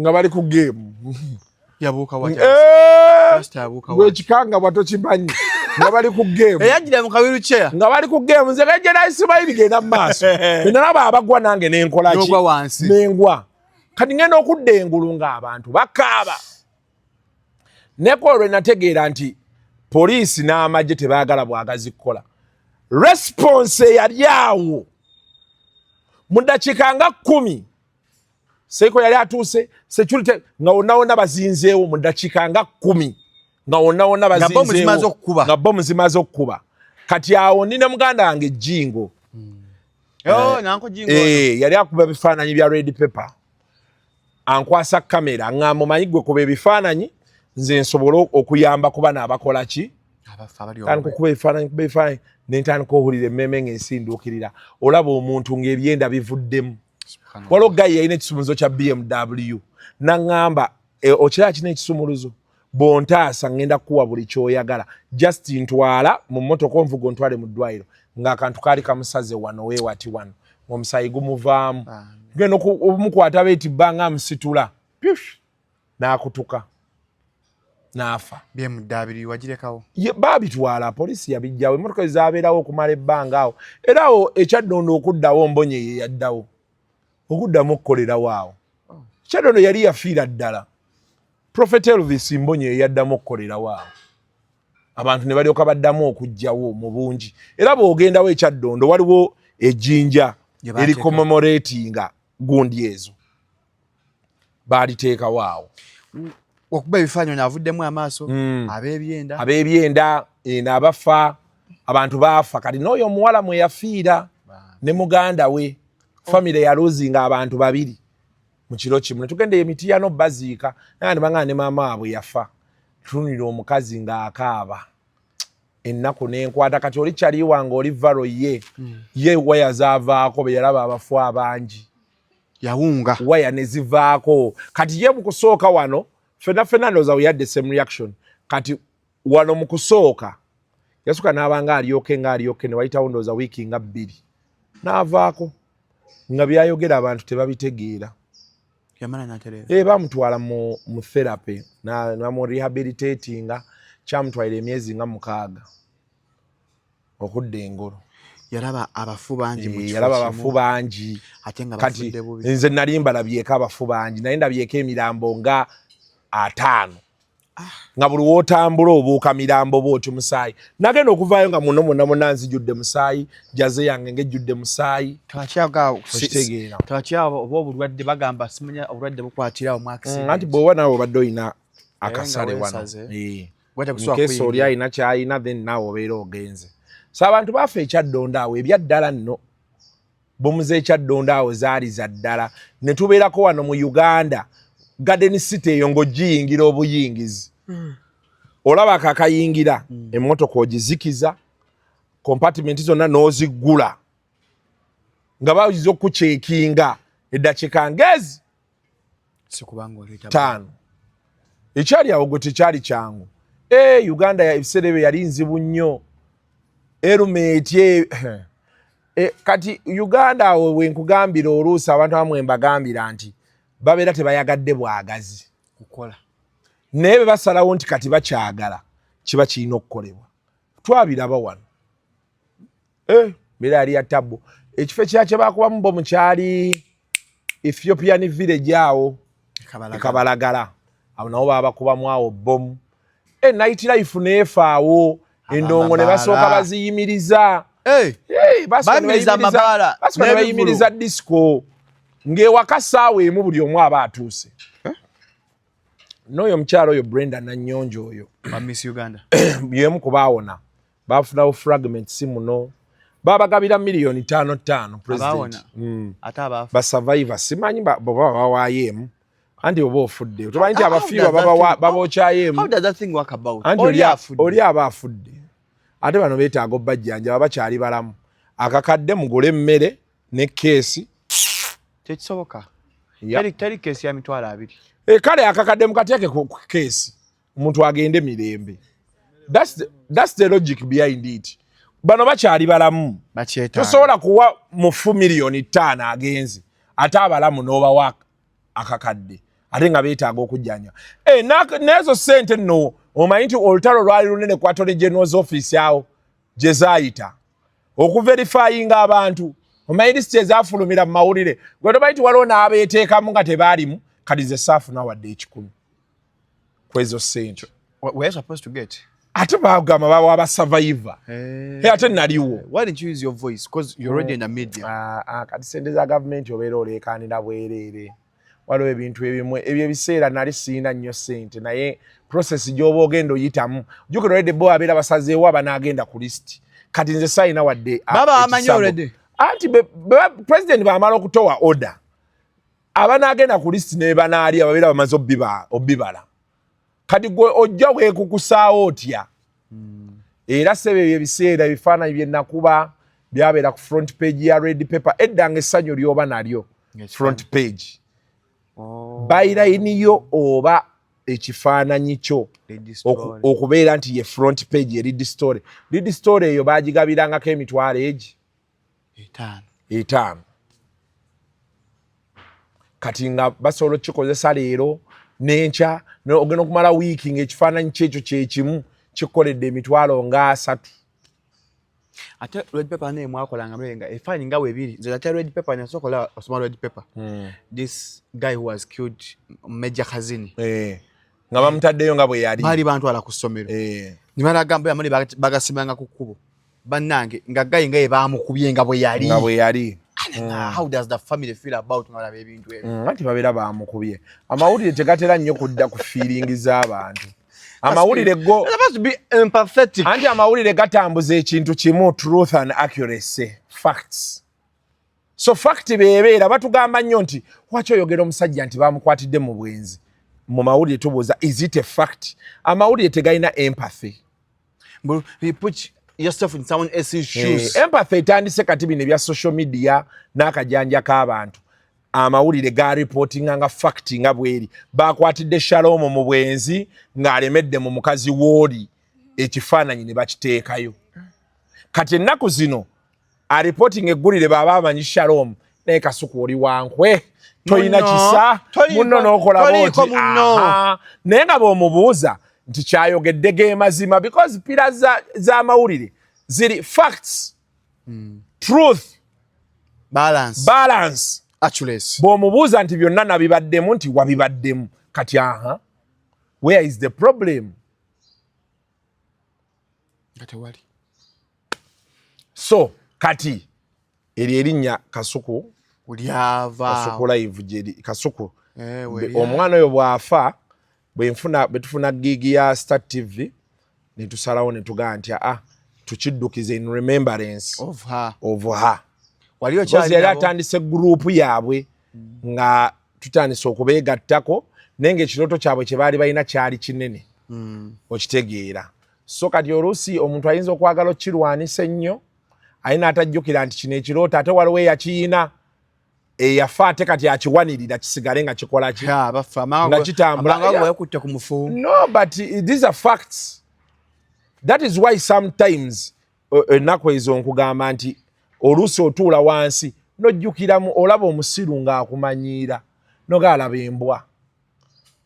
Nga bali ku game. Yabuuka watya? Eh! Pastor yabuuka watya? Gwekikanga bwa tokimanyi nga bali ku game. Eyajjira mu wheelchair. Nga bali ku game, nze gajja nasibayo bigenda mu maaso. Nalaba abagwa nange nenkola ki? N'ogwa wansi. Nengwa. Kati ngenda okudda engulu ng'abantu bakaaba. Neko olwe nategeera nti poliisi n'amagye tebaagala bwagazi kukola. Response eyali awo mu ddakiika nga 10, Seiko yali atuuse, security nga wonna wonna bazinzeewo mu ddakiika nga 10, nga wonna wonna Nga bomu zimaze bazinzeewo okukuba. Nga bomu zimaze okukuba. Kati awo ndi ne muganda wange Jingo. Oh, nanko Jingo. Eh, yali akuba ebifaananyi bya Red Pepper. Ankwasa kamera aŋŋamba, omanyi gwe kuba ebifaananyi, nze nsobole okuyamba ku bano abakola ki? Abafa abali Tandika obwe. okuba ebifaananyi, kuba ebifaananyi, ne ntandika owulira emmeeme ng'ensinduukirira. Olaba omuntu ng'ebyenda bivuddemu. Subhanallah. Waliwo guy yalina ekisumuluzo kya BMW, naŋŋamba, e, okiraba kino ekisumuluzo, bw'ontaasa ŋŋenda kukuwa buli ky'oyagala, just ntwala mu mmotoka onvuga ontwale mu ddwaliro. Ng'akantu kaali kamusaze wano weewati wano, ng'omusaayi gumuvaamu. Genda omukwata beeti bbanga amusitula, Pish! N'akutuka n'afa. BMW wagirekawo? Ye baabitwala, poliisi yabijjawo, emmotoka ezaabeerawo okumala ebbanga awo. Era awo ekyaddondo okuddawo, Mbonye ye yaddawo okuddamu okukolerawo awo. Kyaddondo yali yafiira ddala. Prophet Elvis Mbonye ye yaddamu okukolerawo awo, abantu ne balyoka baddamu okugjawo mu bungi. Era bw'ogendawo ekyaddondo waliwo ejjinja Gye baateeka. Ericommemoratinga gundi ezo baaliteekawo awo. Okuba ebifaananyi avuddemu amaaso, ab'ebyenda. Ab'ebyenda eno abafa, abantu baafa. Kati n'oyo omuwala mwe yafiira ne muganda we, famire yalosinga abantu babiri mu kiro kimu. Netugenda emitiyano baziika naye ne ne maama waabwe yafa. Tunulira omukazi ng'akaaba, ennaku n'enkwata. Kati oli kyali wange oli varo ye ye waya zaavaako be yalaba abafu abangi. Yawunga. Waya ne zivaako. Kati ye mu kusooka wano fenna fenna ndowooza we had the same reaction. Kati wano mu kusooka yasooka n'abanga alyoke nga alyoke, ne wayitawo ndowooza wiiki nga 2 n'avaako nga byayogera abantu tebabitegeera. Yamala n'atereera. E, bamutwala mu therapy namu rehabilitatinga, kyamutwalira emyezi nga 6 okudda engulu. Yalaba abafu bangi mu Eh, kifo yalaba kimu, abafu bangi. Ate nga Kati bafudde bubi. nze nali mbalabyeko abafu bangi, naye ndabyeko emirambo nga 50, nga buli wotambula obuuka mirambo bwoti musaayi. Nagenda okuvaayo nga muno mwonna mwonna nzijudde musaayi, jersey yange ngejjudde musaayi. Okitegeera? Tewakyaga oba obulwadde, bagamba simanya obulwadde bukwatirawo mu accident. Anti bw'oba naawe obadde olina akasale nga wano. weesaze. Eh. Gwate kusobola Nkesa oli kuyingira. alina kyalina, then naawe obeera ogenze. So abantu baafa ekyaddondo awo ebyaddala nno, bomu z'ekyaddondo awo zaali za ddala. Ne tubeerako wano mu Uganda, Garden City eyo ng'ogiyingira obuyingizi, olaba akakayingira emmotoka ogizikiza, compartment zonna n'oziggula nga bayiza okucheckinga eddakiika ngezi Si kubanga oleeta 5. Ekyali awo gwe tekyali kyangu. E, Uganda ya ebiseera ebyo yali nzibu nnyo. Erumeti e, e, kati Uganda awo wenkugambira, oluusi abantu abamwe mbagambira nti babeera tebayagadde bwagazi kukola. Naye bwe basalawo nti kati bakyagala, kiba kirina okukolebwa. Twabiraba wano. Eh, mbeera yali ya tabbu. Ekifo ekirala kye bakubamu bomu kyali Ethiopian Village awo. Kabalagala. Ekabalagala abo nabo babakubamu awo bomu. E, night life neefaawo, endongo ne basooka Amabaala. baziyimiriza. Hey! Hey, basooka ne Bayimiriza amabaala basooka ne n'ebivvulu. bayimiriza disco ng'ewaka saawa 1 buli omu aba atuuse. N'oyo omukyalo oyo Brenda Nanyonjo oyo Ba Miss Uganda. Yemu kubaawona, bafunawo fragments muno, babagabira miliyoni 5 5 president. Abaawona? Ate abaafa? Basurvivor simanyi bwe baba bawaayo emu, anti oba ofudde tomanyi nti abafiirwa babookyayo emu. How does that thing work about? Anti Oli afudde. Oli aba afudde, ate bano beetaaga obbajjanjaba bakyali balamu. Akakadde mugule emmere ne keesi. Tekisoboka. Ya. Teri keesi ya 20,000. E, kale akakadde mukateeke ku keesi, omuntu agende mirembe. That's the logic behind it. Bano bakyali balamu. Tosobola kuwa mufu 5 miliyoni agenzi, ate abalamu n'obawa akakadde, ate nga beetaaga okujjanja. Eh, n'ezo sente nno, omanyi nti olutalo lwali lunene ku Attorney General's office awo gye zaayita okuverifyinga abantu. Omanyi lisiti ezafulumira mu mawulire, gwe tomanyi nti waliwo n'abeeteekamu nga tebaalimu? Kati ze saafuna wadde 100 kwezo sente. Were you supposed to get? Ate bagamba bawa aba survivor. Hey. Ate naliwo. Why didn't you use your voice? Because you're already in the media. Ah, ah, kati sente za gavumenti obeera oleekaanira bwereere. Waliwo ebintu ebimu, ebyo ebiseera nali siina nnyo sente, naye process gy'oba ogenda oyitamu, jjukira already bo abeera basazeewo abanaagenda ku list. Kati nze sayina wadde Baba bamanyi ekisago. already. Anti president bamala okutowa order, abanaagenda ku list ne banaalya babeera bamaze obbibala. Kati gwe ojja weekukusaawo otya? Era sebe, ebyo ebiseera ebifaananyi bye nakuba byabeera ku front page ya Red Pepper. Edda nga essanyu lyoba nalyo front page. Oh. Byline yo oba ekifaananyi kyo Lead story. Okubeera nti ye front page, ye lead story. Lead story eyo bagigabirangako emitwalo egi 5. 5. Kati nga basobola okukikozesa leero n'enkya, ogenda okumala wiiki ng'ekifaananyi kyekyo kyekimu kikoledde emitwalo nga 30. Ate Red Pepper naye mwakolanga mule nga efaanyi nga webiri. Nze ate Red Pepper nasooka osoma Red Pepper. This guy who was killed, Major Khazini. Eh, nga bamutaddeyo nga bwe yali. Baali bantwala ku ssomero. Ne balagamba amali bagasimanga ku kkubo. Bannange, nga guy nga ye baamukubye nga bwe yali. Nga bwe yali. How does the family feel about nga balaba ebintu ebyo? Anti babeera bamukubye. Amawulire tegatera nnyo kudda ku feeling z'abantu. Amawulire go They're supposed to be empathetic. Anti amawulire gatambuza ekintu kimu, truth and accuracy, facts. So fact beebeera batugamba nnyo nti waki oyogera omusajja nti bamukwatidde mu bwenzi? Mu mawulire tubuuza, is it a fact? Amawulire tegalina empathy. But you put yourself in someone else's shoes. Eh, empathy etandise kati bino ebya social media n'akajanja k'abantu. Amawulire ga reportinga nga fact nga bweri, bakwatidde Shalom mu bwenzi ng'alemedde mu mukazi wooli, ekifaananyi ne bakiteekayo. Kati ennaku zino areporting eggulire baba amanyi Shalom, naye Kasuku oli wankwe, tolina Munno, kisa, munno n'okola toliiko bw'oti. munno. Aha. Naye nga bw'omubuuza nti kyayogedde ge mazima, because pillar z'amawulire ziri facts, truth, Balance. balance, Accuracy. Bw'omubuuza nti byonna nabibaddemu, nti wabibaddemu, kati aha, where is the problem? Nga tewali. So kati eryo erinnya Kasuku, Lyava. Kasuku Live gyeri Kasuku. Eh, Omwana oyo bw'afa, bwenfuna bwe tufuna gig ya Star TV, ne tusalawo ne tugaa nti aa, tukiddukize in remembrance Of her. of her. Wali Because okyali yali nabo? atandise group yaabwe nga tutandise okubeegattako, naye ngaekirooto kyabwe kye baali balina kyali kinene. Okitegeera? So kati oluusi omuntu ayinza okwagala okukirwanisa ennyo, aye n'atajjukira nti kino ekirooto ate waliwo eyakiyina eyafa, ate kati akiwanirira kisigale nga kikola ki? Ya, bafa. Nga kitambula. Amanga ago yakutte ku mufu. No, but these are facts. That is why sometimes ennaku ezo nkugamba nti oluusi otuula wansi nojjukiramu, olaba omusiru ng'akumanyiira, nogaalaba embwa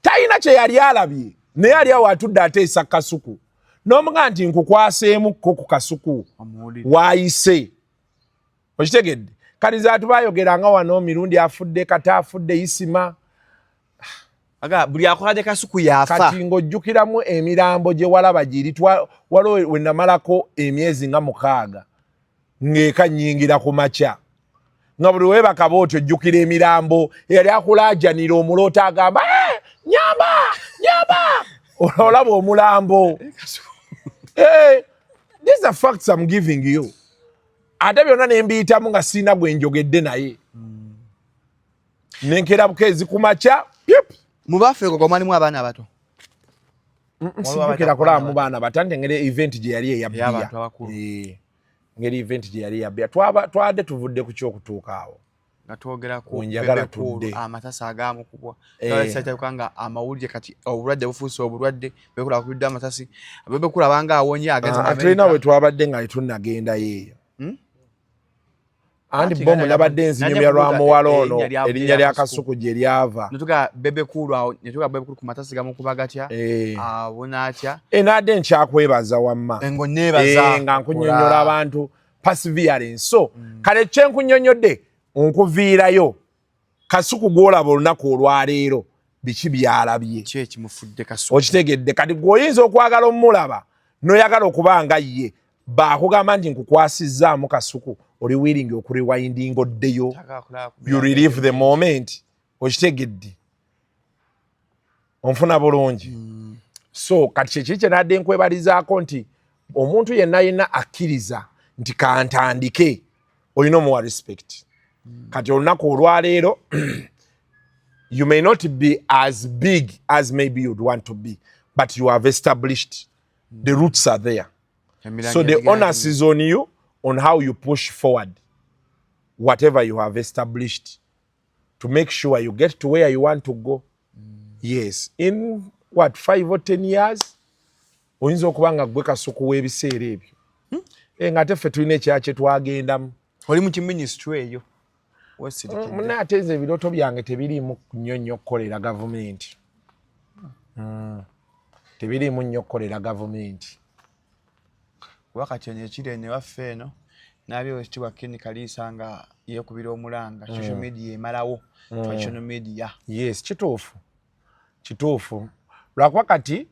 talina kye yali alabye, naye ali awo atudde ateesa Kasuku, n'omugaa nti nkukwaseemukko ku Kasuku. Amuwulire. Waayise, okitegedde? Kati zaatubayogeranga wano, Mirundi afudde, kata afudde, Isima. Aga buli akola de Kasuku yafa. Kati ng'ojjukiramu emirambo gye walaba giri. Waliwo we namalako emyezi nga 6 ng'eka nnyingira ku makya, nga buli weebaka bw'otyo ojjukira emirambo eyali akulaajanira, omuloota agamba, "Eh, nyamba, nyamba," olaba omulambo. Eh, these are facts I'm giving you. Ate byonna ne mbiyitamu nga sirina gwe njogedde naye, nenkera bukeezi ku makya, pyup. Mu baffe go mwalimu abaana abato? Sijjukira kulaba mu baana bato, anti engeri event gye yali eya bbiya. Ey'abantu abakulu. Eh, engeri event gye yali eya bbiya, twabadde tuvudde ku kyokutuuka awo. Nga twogera ku Wenjagala Bebe Cool, tudde. amasasi agamukubwa. Eh. Nga amawulire kati obulwadde bufuuse obulwadde. Bebe Cool akubiddwa amasasi. Bebe Cool abanga awonye, agenze mu Ah, tulina America. we twabadde nga tetunnagendayo eyo. Anti Anti bomu nga nabadde nzinyumya lwa najja muwala kubuuza ono, erinnya erinnya lya lya Kasuku gye lyava. Netuga Bebe Cool awo, netuga Bebe Cool ku masasi gamukuba gatya? Eh. Awona atya? E, nadde nkyakwebaza wamma. Engo neebaza. Eh, nga nkunyonnyola abantu perseverance. So kale kyenkunyonnyodde, nkuviirayo Kasuku gw'olaba olunaku olwaleero, biki byalabye? Ki ekimufudde Kasuku? Okitegedde? Kati gweoyinza okwagala omulaba noyagala okuba nga ye, baakugamba nti nkukwasizzaamu Kasuku, oli willing okurewindinga oddeyo, you relive the moment? Okitegedde? Onfuna bulungi? So kati kyekiri kyenadde nkwebalizaako nti omuntu yenna yenna akkiriza nti kantandike, olina omuwa respect. Kati olunaku olwaleero you may not be as big as maybe you'd want to be, but you have established, the roots are there. So the onus is on you on how you push forward whatever you have established to make sure you get to where you want to go. Yes, in what, 5 or 10 years oyinza okuba nga gwe Kasuku w'ebiseera ebyo. Eh, nga ate ffe tulina ekya kye twagendamu. Oli mu kiministry eyo wesirikidde. Muna ate nze ebirooto byange tebiriimu nnyo nnyo kukolera gavumenti. Tebiriimu nnyo kukolera gavumenti. Kuba kati eno ekiri eno ewaffe eno n'abyewa ekitiibwa Ken Kaliisa nga yeekubira omulanga, social media emalawo, traditional media. Yes, kituufu, kituufu, lwakuba kati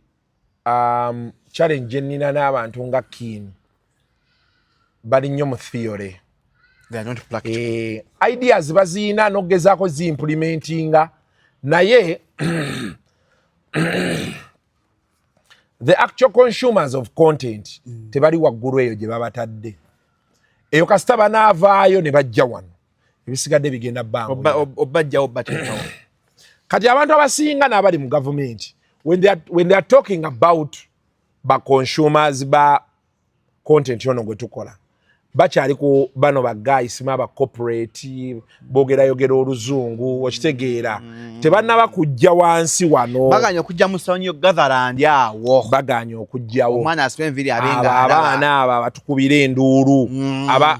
challenge ennina n'abantu nga Kin bali nnyo mu theory. They are not practical. Eh, ideas baziina n'okugezaako ziimplementinga, naye the actual consumers of content tebali waggulu eyo gye babatadde eyo. Kasita banaavaayo ne bajja wano, ebisigadde bigenda bbangu. Obajjawo bateekawo. Kati abantu abasinga n'abali mu gavumenti, when they are talking about ba consumers ba content ono gwe tukola, bakyali ku bano ba guys aba corporate, boogerayogera oluzungu, okitegeera? Tebannaba kujja wansi wano. Baganye okujja mu Sonyo Gatherland awo. Baganye okujjawo. Omwana asiba enviiri abo abenga abaana abo abatukubira enduulu,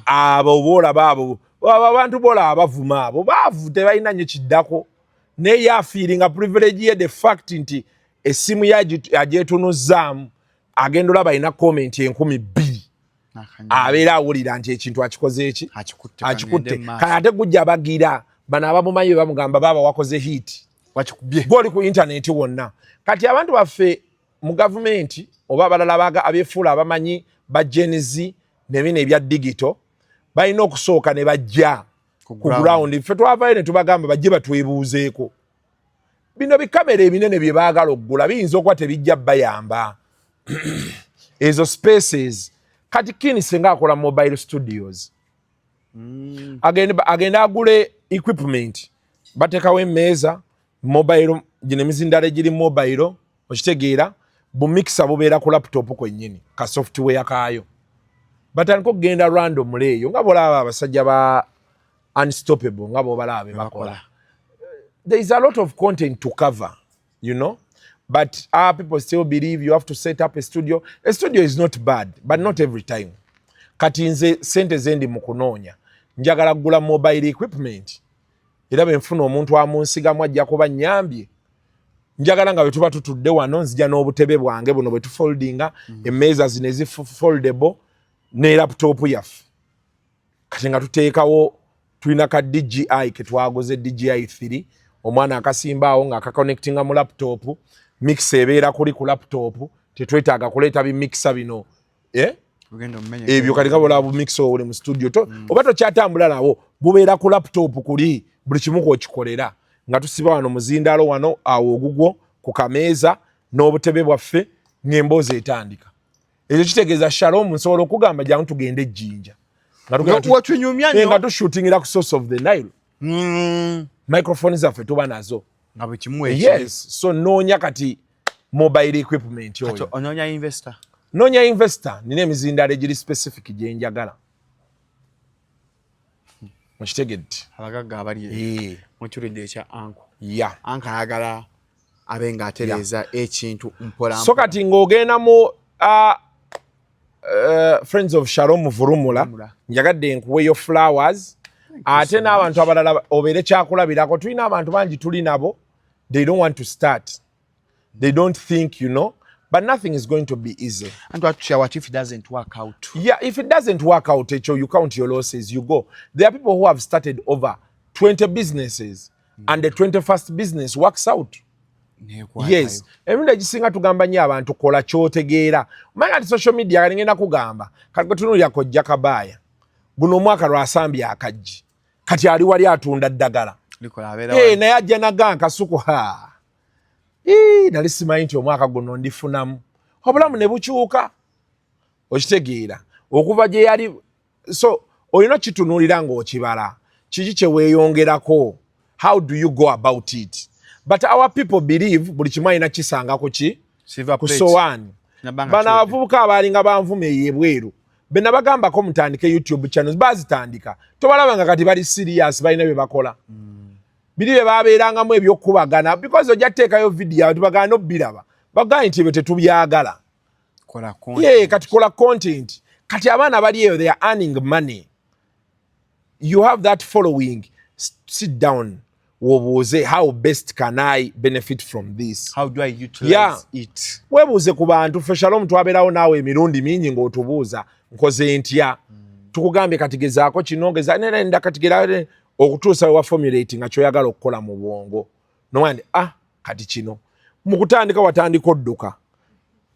abo boolaba, abo abantu boolaba bavuma, abo baavu, tebalina nnyo kiddako, naye ye afeelinga privilege ye, the fact nti essimu ye agyetunuzzaamu, agenda olaba alina comment 2000, abeera awulira nti ekintu akikoze eki? Akikutte. Akikutte. Kagende mu maaso. Kale ate gujja bagira bano abamumanyi be bamugamba, baaba wakoze hit. Wakikubye. Gwoli ku intaneti wonna. Kati abantu baffe mu gavumenti oba abalala abeefuula abamanyi ba Gen Z nebino ebya digital, balina okusooka ne bajja ku ground. ground. Ffe twavayo ne tubagamba bajje batwebuuzeeko. Bino bikamera ebinene bye baagala okugula biyinza okuba tebijja bayamba ezo spaces. Kati Kini senga akola mobile studios, agende agule equipment, bateekawo emmeeza mobile, gino emizindalo egiri mobile, okitegeera? Bumikisa bubeera ku laptop kwennyini, ka software kaayo. Batandika okugenda random eyo nga bolaba abasajja ba Unstoppable, nga bobalaba be bakola. There is a lot of content to cover, but our people still believe you have to set up a studio. A studio is not bad, but not every time. Kati nze sente zendi mu kunoonya, njagala kugula mobile equipment, era bwe nfuna omuntu amunsigamu ajja kuba nnyambye. Njagala nga bwe tuba tutudde wano, nzija n'obutebe bwange buno bwe tufoldinga, emmeeza zino ezifoldable ne laptop yaffe. Kati nga tuteekawo, tulina ka DJI ke twaguze, DJI 3, omwana akasimbaawo nga akaconnectinga mu laptop, mixer ebeera kuli ku laptop, tetwetaaga kuleeta bimixer bino, eh? Ogenda omumenye. Ebyo kati kabola bumixer obuli mu studio to, oba tokyatambula nawo, bubeera ku laptop kuli, buli kimu kwokikolera. Nga tusiba wano muzindaalo wano awo ogugwo ku kameeza n'obutebe bwaffe, ng'emboozi etandika. Ekyo kitegeeza Shalom nsobola okugamba jangu tugende ejjinja. Nga tugenda Wetunyumya nga nnyo. tushootingira ku source of the Nile. Microphone zaffe tuba nazo. Nga bwe kimu ekiri. Yes, so noonya kati mobile equipment Kati oyo. Onoonya investor. Noonya investor, nina emizindalo egiri specific gye njagala. Mukitegedde? Abagagga abali mukiridde ekya uncle. Ya. Uncle ayagala abe ng'atereeza ekintu mpola. So kati ng'ogenda mu Friends of Shalom Vurumula, Vurumula. Njagadde nkuweyo flowers, ate n'abantu abalala obeere kyakulabirako. Tulina abantu bangi tuli nabo, they don't want to start, they don't think, but nothing is going to be easy. And what if it doesn't work out? Yeah, if it doesn't work out, ekyo you count your losses, you go. There are people who have started over 20 businesses and the 21st business works out. Neekwatayo. Yes, emirundi egisinga tugamba nnyo abantu, kola kyotegeera. Omanya nti social media kati ngenda kugamba, kati gwe kojja kabaaya guno omwaka lwasambye akaggi, kati ali wali atunda ddagala. Likola abeera hey, wali. Naye ajja naga nkasuku ha. Ii, nali simanyi nti omwaka guno ndifunamu, obulamu ne bukyuka. Okitegeera okuva gye yali? So olina okitunuulira ng'okibala kiki kye weeyongerako, how do you go about it? But our people believe buli kimu alina kisanga ku ki? Silver Ku plate. sowaani. Nabanga Bano kiwedde. abavubuka abaalinga banvuma eyo ebweru, be nabagambako mutandike YouTube channels, bazitandika, tobalaba nga kati bali serious, balina bye bakola. Biri bye babeerangamu ebyokubagana, because ojja kuteekayo video abantu bagana obbiraba, bagambye nti ebyo tetubyagala. Kola content. Ye kati kola content. Kati abaana bali eyo, they are earning money. You have that following, sit down wobuuze, how best can I benefit from this? How do I utilize it? Weebuuze ku bantu. Ffe Shalom twabeerawo naawe emirundi mingi ng'otubuuza, nkoze ntya? Tukugambye kati gezaako kino, geza nenda kati gera okutuusa we waformulate nga kyoyagala okukola mu bwongo, nomanya nti ah, kati kino. Mu kutandika watandika odduka,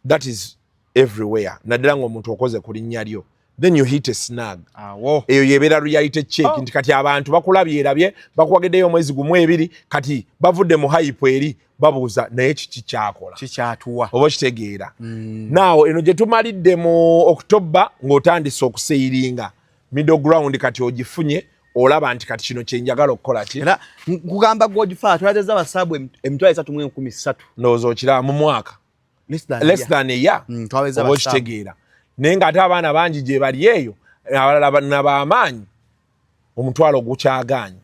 that is everywhere, naddala ng'omuntu okoze ku linnya lyo, then you hit a snag. Awo. Eyo yebeera reality check Oh. nti kati abantu bakulabyerabye, bakuwageddeyo omwezi gumu, ebiri, kati bavudde mu hype eri babuuza, naye kiki kyakola? Kikyatuwa. Oba okitegeera? Naawo eno gye tumalidde mu October ng'otandise okusailinga middle ground, kati ogifunye, olaba nti kati kino kyenjagala okukola ki. Era nkugamba gwogifaa twalazeza abasaabu 303,000. Ndowooza okiraba mu mwaka. Less than a Less year. than a year. Twaweza Oba abasaabu. okitegeera? Naye ng'ate abaana bangi gye bali eyo abalala nabamaanyi, omutwalo gukyagaanye.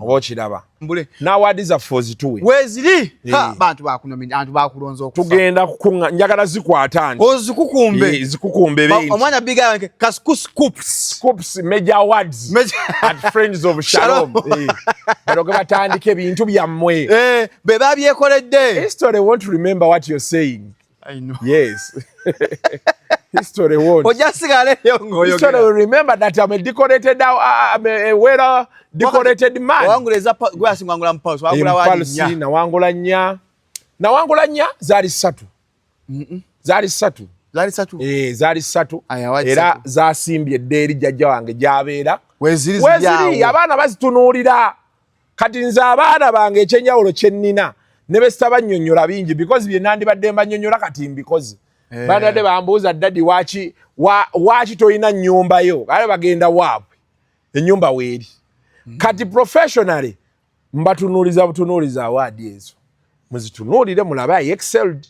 Oba okiraba? Mbule. N'awards zaffe ozituwe. Weziri. Ha, Eh. bantu bakunomina, bantu bakulonza okufa. Tugenda kukuŋŋa, njagala zikwata nti ozikukumbe. Eh, zikukumbe bingi. Omwana biga wange Kasuku Scoops. Scoops Major Awards at Friends of Shalom. Shalom. Eh, balyoke batandike ebintu byammwe. Eh, be babyekoledde. History won't remember what you're saying. I know. Yes, history won't. Ojja sigala eyo History ng'oyogera. will remember that I'm a decorated I'm a well decorated man. Wawangula eza gwe asingwangula mu Pulse, wawangula wali Impulse, nnya. Nawangula nnya, nawangula nnya, zaali ssatu, zaali ssatu. Zaali ssatu. Eh, zaali ssatu. Aya, wali Era ssatu. zasimbye edda eri jjajja wange gy'abeera. Weziri ziri Weziri awo. abaana bazitunuulira. Kati nze abaana bange ekyenjawulo kye nnina, ne besitaba nnyonnyola bingi, because bye nandibadde mbanyonnyola kati mbikoze. Eh. Bandadde bambuuza, daddy, waki waki tolina nnyumba yo? Ale bagenda waabwe, ennyumba weeri. Kati professionally mbatunuuliza butunuuliza award ezo, muzitunuulire mulabe I excelled.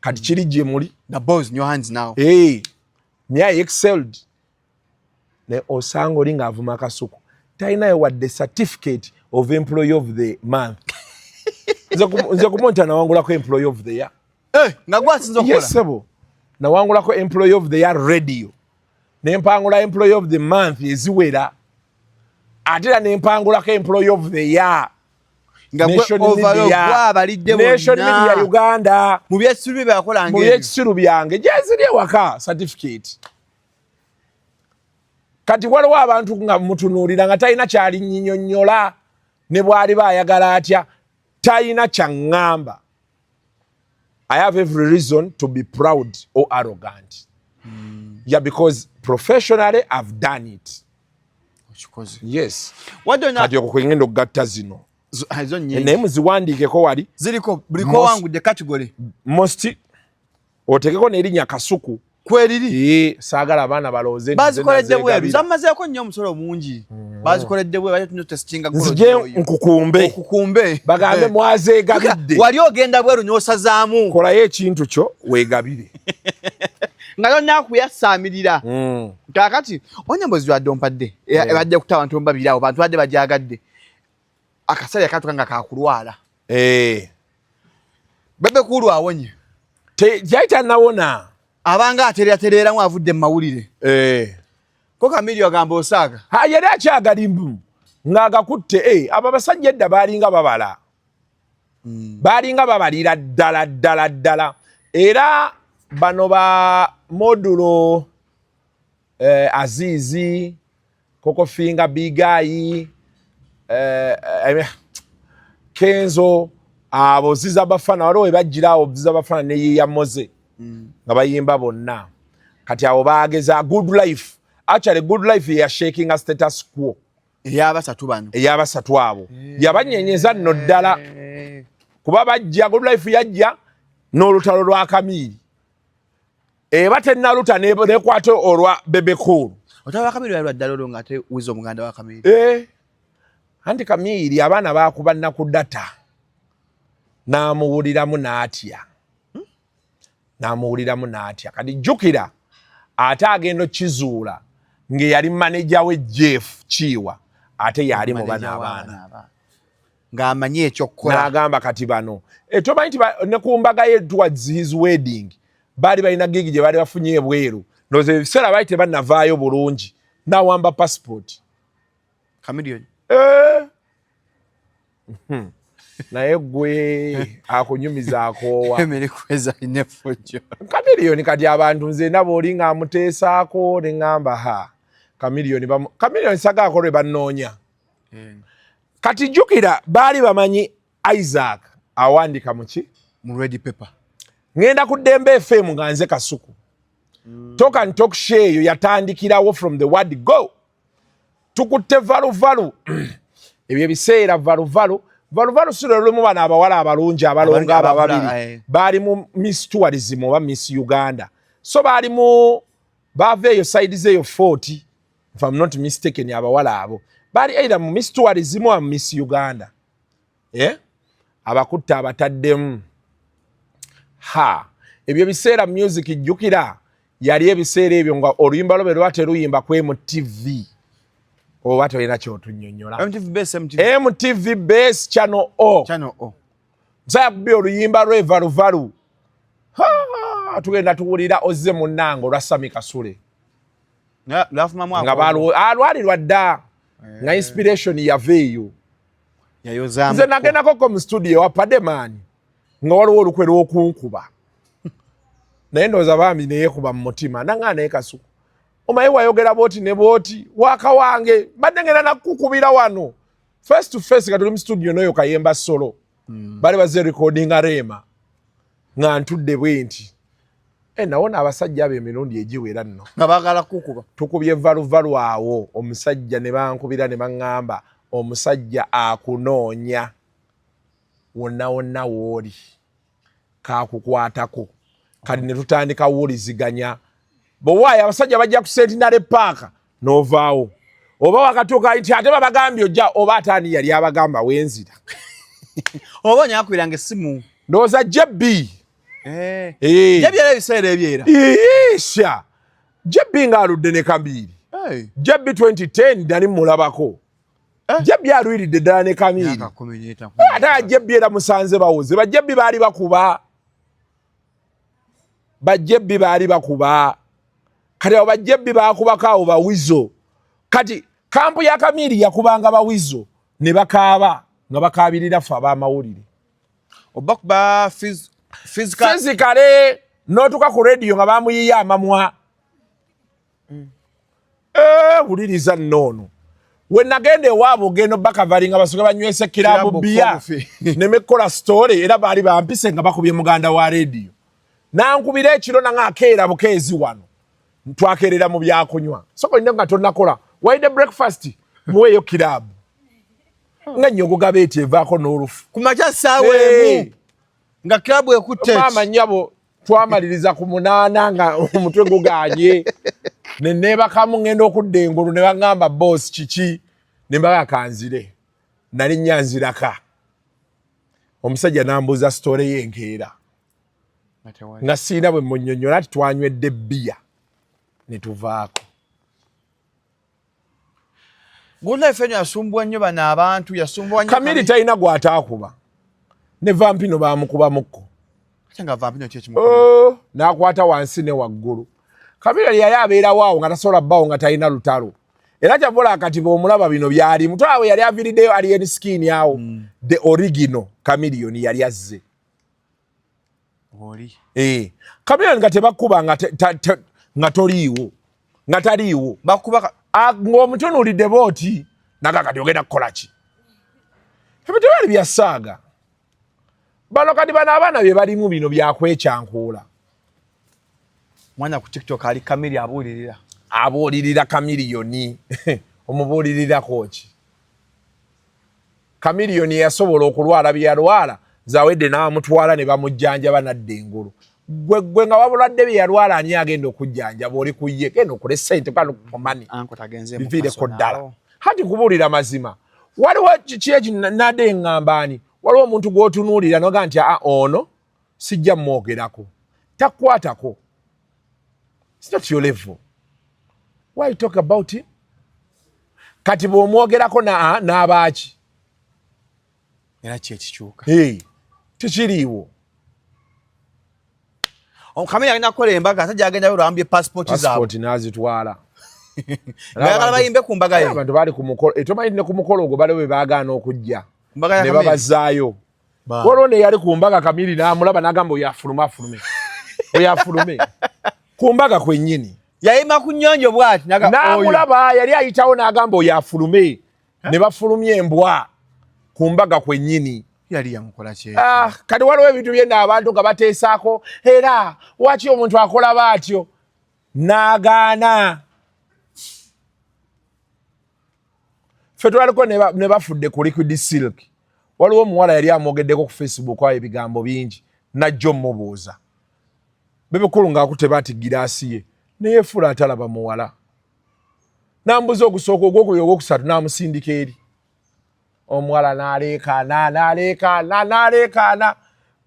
Kati kiri gye muli. The ball's in your hands now. Hey, me, I excelled. Ne osanga oli ng'avuma Kasuku, talinayo wadde certificate of employee of the month. Nze kumonta nawangulako employee of the year. Eh, nga gwasinza okukola. Yes, sebo, nawangulako employee of the year radio, nempangula employee of the month eziwera, ate era nempangulako employee of the year. Nga gwe Nation overall Media. gwabalidde Nation bonna. Media Uganda. Mu byekisiru bye bakola. Mu byekisiru byange gyeziri ewaka certificate. Kati waliwo abantu nga mutunuulira nga talina kyali nyinyonnyola, ne bw'aliba ayagala atya talina kyaŋŋamba. I have every reason to be proud or arrogant, yeah, because professionally I've done it. Okikoze. Yes. Wadde olina Kati okwo kwengenda okugatta zino. Ezo nnyingi. Naye muziwandiikeko wali. Ziriko buliko wangudde category. Most otekeko n'erinnya Kasuku. Kweriri. Ee, saagala abaana balowooze nti nze Bazikoledde bweru. nazeegabira. Zamazeeko nnyo omusolo mungi. Bazikoledde bweru, bajja tuno testinga. Nzije nkukumbe. Okukumbe. Bagambe Eh. mwazeegabidde. Wali ogenda bweru n'osazaamu. Kolayo ekintu kyo weegabire. Nga yonna kuyasaamirira. Kaakati onyambozi lwadde ompadde ebadde kuta abantu babiri awo, bantu badde bajagadde akaseera katuka nga kakulwala. Bebe Cool awonye? Yali tannawona. Abanga atereeratereeramu, avudde mu mawulire. Ko Kamiri agamba osaaga. Ha, yali akyagalimbu ng'agakutte. Abo abasajja edda baalinga babala, baalinga babalira ddala ddala ddala. Era bano ba modulo, Azizi Kokofinga, Bigayi, Kenzo, abo Ziza Bafana, waliwo webajjirawo Ziza Bafana neyiya Moze nga bayimba bonna. Kati abo bageza Good Life. Actually, Good Life yashakinga status quo. Eyabasatu bano. Eyabasatu abo yabanyenyeza nno ddala, kuba bajja, Good Life yajja n'olutalo lwa Kamiiri, eba tennaluta nekwata olwa Bebe Cool. Otaba Kamiri lwa ddala olwo nga ate Wiza omuganda wa Kamiri. Eh. Anti Kamiiri abaana bakuba nnaku data n'amuwuliramu n'atya, n'amuwuliramu n'atya. Kati jjukira ate agenda okizuula ng'eyali maneja we Jeff Kiwa ate yali mu bano abaana. Ng'amanyi ekyokukola. N'agamba kati bano, tomanyi nti ne ku mbaga ye, towards his wedding, baali balina gig gye baali bafunye ebweru. Ndowooza ebiseera baali tebannavaayo bulungi, n'awamba passport. Chameleone? Eh. Naye gwe akunyumiza akoowa. Emere kweza alina effujjo. Chameleone kati abantu nze ndaba oli ng'amuteesaako ne ŋŋamba ha, Chameleone, Chameleone sagaako lwe bannoonya. Kati jjukira baali bamanyi Isaac awandika muki? Mu Red Pepper. Ŋŋenda ku Ddembe FM nga nze Kasuku. Talk and talk show eyo yatandikirawo from the word go. Tukutte valuvalu, ebyo ebiseera valuvalu valuvalu si lwe lulimu bano abawala abalungi abalongo abo ababiri. Baali mu Miss Tourism oba Miss Uganda, so baali mu baava eyo side zeeyo 40, if I'm not mistaken. Abawala abo baali either mu Miss Tourism oba mu Miss Uganda, eh? Abakutte abataddemu ha ebyo biseera. Music jjukira yali ebiseera ebyo nga oluyimba lwo bwe lwa teruyimba ku MTV, oba tolina kyotunnyonnyola. MTV Base, MTV. MTV Base, Channel O. Channel O. Nsaya kubi oluyimba lwe valuvalu. Ha, tugenda tuwulira ozze munnange olwa Sami Kasule. Lwafumamu. Nga lwali lwa dda nga inspiration yava eyo. Yayozaamu. Nze nagendakoko mu studio wa Pademani nga waliwo olukwe lw'okunkuba, naye ndowooza bambi neyekuba mu mutima nanga. Naye Kasuku, omanyi wayogera bwoti ne bwoti waka wange, mbadde ngenda nakukubira wano face to face nga tuli mu studio noyo Kayemba solo. Bali bazze recordinga Rema nga ntudde bwe nti e, nawona abasajja abo emirundi egiwera nno. Nga baagala kukuba. Tukubye valuvalu awo, omusajja ne bankubira ne baŋŋamba omusajja akunoonya wonna wonna wooli, kakukwatako. Kati ne tutandika wuuliziganya bwewaayo abasajja bajja ku Centenary Park n'ovaawo oba wakatuuka nti ate babagambye ojja, oba ate ani yali abagamba wenzira. Oba onyakubiranga essimu. Ndowooza Jebbi. Eh. Eh. Jebbi era ebiseera ebyera. Isha Jebbi ng'aludde ne Kamiiri. Hey. Jebbi 2010 nali mulabako. Jebbi alwiridde ddala ne Kamiiri. Myaka 15. Ate Jebbi era musanze bawoze bajebbi baali bakuba, bajebbi baali bakuba. Kati abo bajebbi bakubako awo bawizo. Kati camp ya Kamiiri yakubanga bawizo ne bakaaba nga bakaabirira ffe ab'amawulire. Oba kuba physical. Physically, n'otuuka ku rediyo nga bamuyiye amamwa. Eh, wuliriza nno ono we nagenda ewaabwe ogenda obakavali nga basoke banywese kirabu Club biya coffee. Nemekola story era baali bampise nga bakubye muganda wa rediyo nankubira ekiro nanga akeera bukeezi wano twakeerera mu byakunywa soko olina nga tonakola waide breakfast, muweeyo kirabu nga nyogoga beeti evaako n'olufu. Ku makya ssaawa Hey. emu nga club ekutte. Maama nnyabo, twamaliriza ku 8 nga omutwe guganye ne neebakamu. Ngenda okudda engulu ne baŋŋamba, "Boss, kiki?" Ne mbaga kanzire nali nyanziraka. Omusajja n'ambuuza story y'enkeera. Nga siina bwe munyonyola nti twanywedde bbiya ne tuvaako. Good Life eno yasumbuwa nnyo bano abantu, yasumbuwa nnyo. Kamiri talina gw'ataakuba, ne Vampino baamukuba mukko. Ate nga Vampino ki ekimukuba? Oh, n'akwata wansi ne waggulu. Kamiri yali abeerawo awo nga tasobola bbaawo nga talina lutalo. Era kyavola kati bw'omulaba bino byali mutwala we yali aviiriddeyo Alien Skin awo, the original Chameleone yali azze. Oli. Eh, Chameleone nga tebakuba nga toliiwo, nga taliiwo. Bakuba Ng'omutunuulidde bw'oti naga kati ogenda kukola ki? Ebyo tebyali bya saaga. Bano kati bano abaana bye balimu bino byakwekyankuula. Mwana ku TikTok ali Kamiri abuulirira. Abuulirira Chameleone. Omubuulirirako ki? Chameleone yasobola okulwala bye yalwala, Zawedde n'amutwala ne bamujjanjaba n'adda engulu. Gwe gwe nga wabulwadde bye yalwala ani agenda okujjanjaba oli ku ye? Genda okole ssente kwano kumani. Anko tagenze mu Biviireko kaso ddala. naawo. Hati nkubuulira mazima. Waliwo kiki eki nadde ŋŋamba ani? Waliwo omuntu gw'otunuulira n'ogamba nti aa ono sijja mmwogerako. Takukwatako. It's not your level. Why you talk about him? Kati bw'omwogerako n'abaaki? Era ki ekikyuka? Hey, tekiriiwo. Kamiri alina kukola embaga ate gy'agenda lwambye passport zaabwe. Passport n'azitwala. Ng'ayagala bayimbe ku mbaga ye. Abantu baali ku mukolo, tomanyi ne ku mukolo ogwo baliwo be baagaana okujja. Mbaga ya Ne Kamiri. babazaayo. Waliwo ne yali ku mbaga Kamiri n'amulaba n'agamba oyo afulume afulume. Oyo afulume. Ku mbaga kwennyini. Yayima ku nnyonjo bw'ati n'aga oyo. N'amulaba yali ayitawo n'agamba oyo afulume. Ne bafulumya embwa ku mbaga kwennyini. Yali yamukola ki? Kati waliwo ebintu byonna abantu nga bateesaako era waki omuntu akola bw'atyo n'agaana. Ffe twaliko ne bafudde ku Liquid Silk. Waliwo omuwala yali amwogeddeko ku Facebook awo ebigambo bingi n'ajja omubuuza. Bebekulu ng'akutte baati giraasi ye neyeefuula atalaba muwala. N'ambuuza ogusooka ogwokubiri ogwokusatu n'amusindika eri. Omuwala n'aleekaana n'aleekaana n'aleekaana.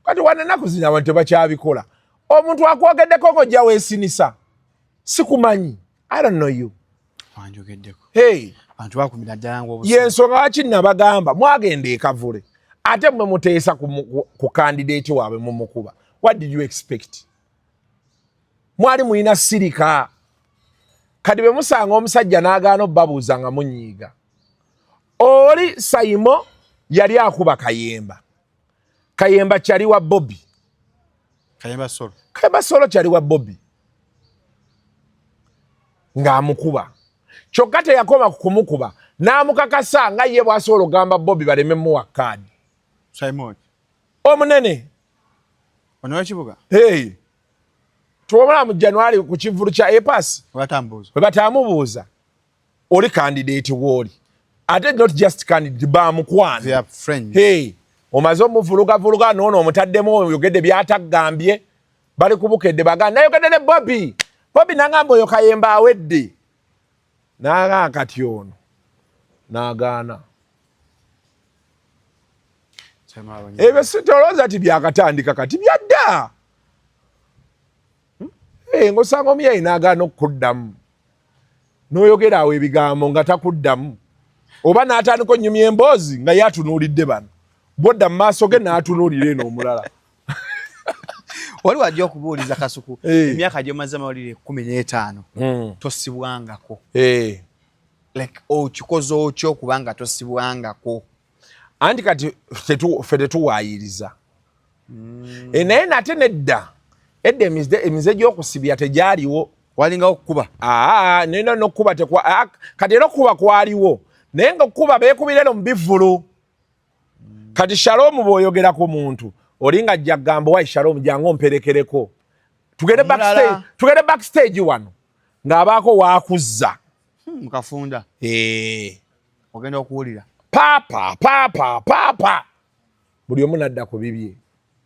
Kati wano ennaku zino abantu tebakyabikola. Omuntu akwogeddeko ng'ojja weesinisa. Sikumanyi. I don't know you. Wanjogeddeko. Hey. Abantu bakumira ddala ng'obusimu. Y'ensonga lwaki nabagamba mwagenda e Kavule ate mmwe muteesa ku candidate waabwe mumukuba. What did you expect? Mwali mulina sirika. Kati bwe musanga omusajja n'agaana obbabuuza nga munyiiga. Oli Saimo yali akuba Kayemba. Kayemba kyali wa Bobby. Kayemba Solo. Kayemba Solo kyali wa Bobby. Ng'amukuba. Kyokka teyakoma ku kumukuba, n'amukakasa nga ye bw'asobola okugamba Bobby baleme muwa kaadi. Simon. Omunene. Ono w'ekibuga? Hey. Tuwamala mu January ku kivvulu kya A-Pass. We batambuuza. We batamubuuza. Oli candidate w'oli. Ate not just candidate, bamukwano. They are friends. Hey. Omaze omuvulugavuluga n'ono omutaddemu oyogedde by'ataggambye. Bali kubukedde bagamba nayogedde ne Bobby. Bobby n'angamba oyo Kayemba awedde. N'agamba kati ono. N'agaana. Ebyo si tolowooza nti byakatandika kati byadda. Ng'osanga omuyayi n'agaana okukuddamu. N'oyogera awo ebigambo nga takuddamu. Oba n'atandika onnyumya emboozi nga ye atunuulidde bano. Bw'odda mu maaso ge n'atunuulira eno omulala. Wali wajja okubuuliza Kasuku emyaka gy'omaze amawulire 15 tosibwangako. Like okikoze otya okubanga tosibwangako? Anti kati ffe tetuwaayiriza. Naye nate nedda. Edda emize gy'okusibya tegyaliwo. Walingawo okukuba? Naye n'okukuba tekwa, kati era okukuba kwaliwo. Naye ng'okukuba beekubira eno mu bivvulu. Kati Shalom bw'oyogera ku muntu, oli nga ajja kugamba wayi Shalom jangu omperekereko. Tugende backstage, tugende backstage wano. Ng'abaako waakuzza. Mukafunda. Ogenda okuwulira. Papa, papa, papa. Buli omu n'adda ku bibye.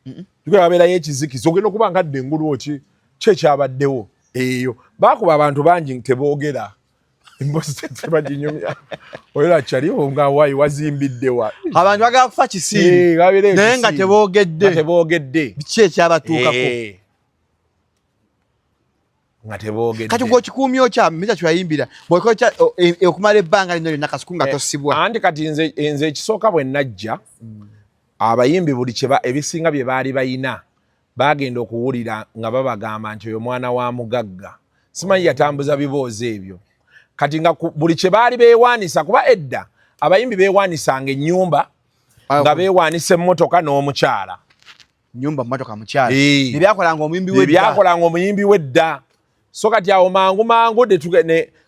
Jjukira wabeerayo ekizikiza, ogenda okuba nga adda engulu ki ki ekyabaddewo eyo. Baakuba abantu bangi teboogera. Emboozi tebaginyumya. Oyo akyali nga wayi wazimbidde wa. Abantu bagala kufa kisiibi. Babeera Naye nga ekisiibi. teboogedde. Nga teboogedde. Biki ekyabatuukako? Nga teboogedde. Kati gw'okikuumya otya mita kyewayimbira bw'okola okumala ebbanga lino lyonna, Kasuku, nga tosibwa? Anti kati nze ekisooka bwe najja, abayimbi buli kyeba ebisinga bye baali bayina bagenda okuwulira nga babagamba nti oyo mwana wa mugagga, simanyi yatambuza biboozi ebyo. Kati nga buli kye baali beewaanisa, kuba edda abayimbi beewaanisanga ennyumba, nga beewaanisa emmotoka n'omukyala. Nyumba, mmotoka, mukyala. Eh. Nebyakolanga omuyimbi wedda. Ebyakolanga omuyimbi wedda. So kati awo mangu mangu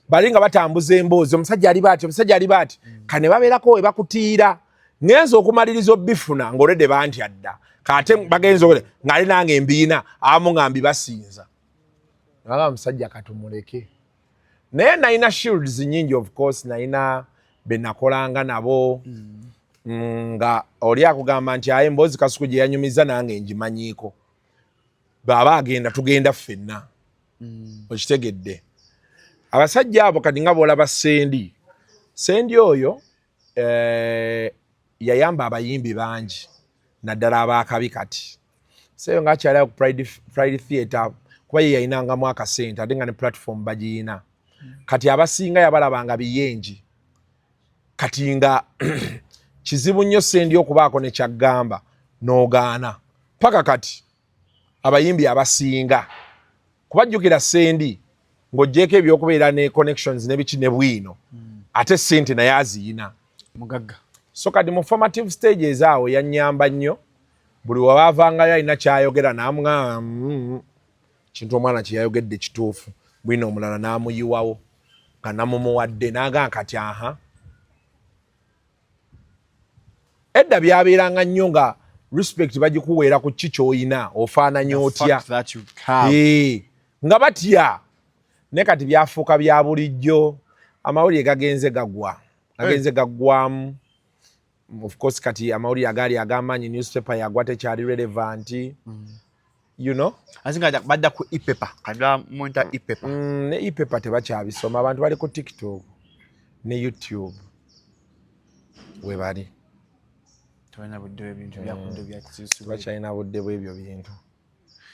bali nga batambuza emboozi, omusajja ali baati, omusajja ali baati, kane babeerako we bakutiira. Ngenza okumaliriza obifuna ng'olwedde bantya dda, kate bagenza okule ng'ali nange embiina abamu nga mbibasinza, nga omusajja katumuleke. Naye nalina shields nyingi, of course nalina benakolanga nabo, nga oli akugamba nti aye emboozi Kasuku gye yanyumiza nange ngimanyiiko, bw'aba agenda tugenda ffenna. Okitegedde? Abasajja abo kati nga bw'olaba Sendi, Sendi oyo yayamba abayimbi bangi naddala abakabi. Kati seyo nga akyali ku Pride Theatre, kuba ye yayinangamu akasente ate nga ne platform bagiyina. Kati abasinga yabalabanga biyengi. Kati nga kizibu nnyo Sendi okubaako ne kyaggamba n'ogaana. Paka kati abayimbi abasinga kubajjukira Sendi, ng'oggyeko ebyokubeera ne connections ne biki ne bwino, ate sente naye aziyina. Mugagga. So kati mu formative stages awo yannyamba nnyo. Buli wabaavangayo alina kyayogera n'amugamba, kintu omwana kyeyayogedde kituufu." Bwino omulala n'amuyiwawo nga namumuwadde n'agamba kati aha. Edda byabeeranga nnyo nga respect bagikuweera ku ki ky'oyina, ofaananya otya. Fact that you have. Eh, nga batya. Naye kati byafuuka bya bulijjo, amawulire gagenze gagwa, gagenze gaggwamu. Of course kati amawulire agaali ag'amaanyi, newspaper yagwa, tekyali relevant. Asinga badda ku e-paper, kati bamonta e-paper. Ne e-paper tebakyabisoma, abantu bali ku TikTok ne YouTube we bali. Tebalina budde bw'ebintu byakudde bya. Tebakyalina budde bw'ebyo bintu.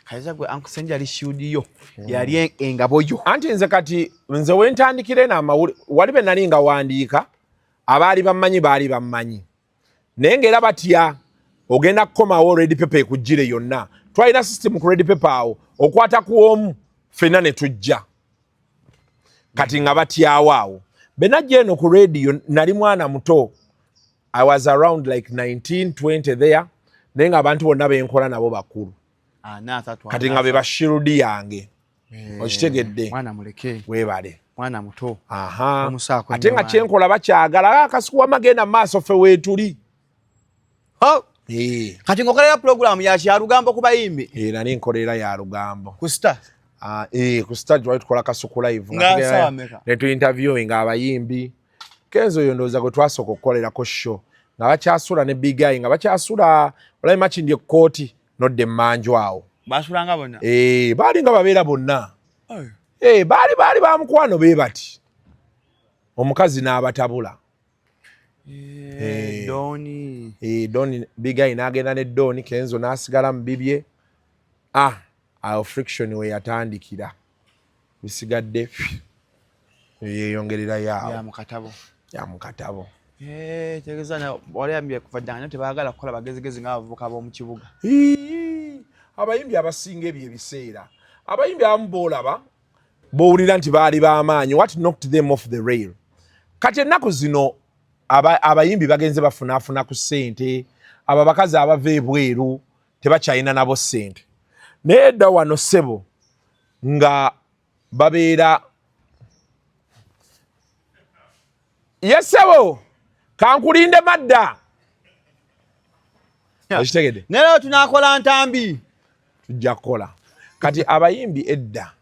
Kaiza gwe Uncle Senja yali shield yo, yali engabo yo. Anti nze kati nze wentandikira eno amawuli wali be nali nga wandiika, abaali bammanyi baali bammanyi, naye ng'era batya ogenda kukomawo Red Pepper ekujjire yonna. Twalina system ku Red Pepper awo, okwata ku omu ffenna ne tujja. Kati nga batyawo awo. Benajja eno ku radio nali mwana muto, I was around like 19 20 there, naye nga abantu bonna benkola nabo bakulu. Kati nga be ba shield yange, okitegedde? Mwana muleke. Weebale. Mwana muto. Aha. Omusaako ate nga nnyo. Kyenkola bakyagala. Ah, Kasuku wamagenda mu maaso, ffe weetuli. Oh, Eh, kati ng'okolera pulogulaamu ya kyalugambo ku bayimbi? Eh, nali nkolera ya lugambo. Ku Star? Ah, eh, ku Star twali tukola Kasuku Live. Nga ssaawa mmeka? Ne tu interviewing abayimbi. Kenzo oyo ndowooza gwe twasooka okukolerako show nga bakyasula ne Big Eye, nga bakyasula olabe Makindye ekkooti nodda emmanju awo. Basulanga bonna? Eh, baali nga babeera bonna. Eh, baali bamukwano be bati, omukazi n'abatabula. Eh, Doni. Eh, Doni, Big Eye n'agenda ne Doni, Kenzo n'asigala mu bibye. Ah, awo friction we yatandikira, bisigadde yeyongererayo Ya awo. Mu katabo. Ya mu katabo. Eh, tegeeza na wali yambye kuva ddala nnyo tebaagala kukola bagezigezi ng'abavubuka b'omu kibuga. Ii, abayimbi abasinga ebyo ebiseera, abayimbi abamu boolaba bowulira nti baali b'amaanyi, what knocked them off the rail? Kati ennaku zino abayimbi bagenze bafunaafuna ku ssente. Abo abakazi abava ebweru tebakyalina nabo ssente, naye edda wano ssebo nga babeera ye ssebo kankulinde madda, okitegedde? Naye leero tunaakola ntambi. Tujja kukola. Kati abayimbi edda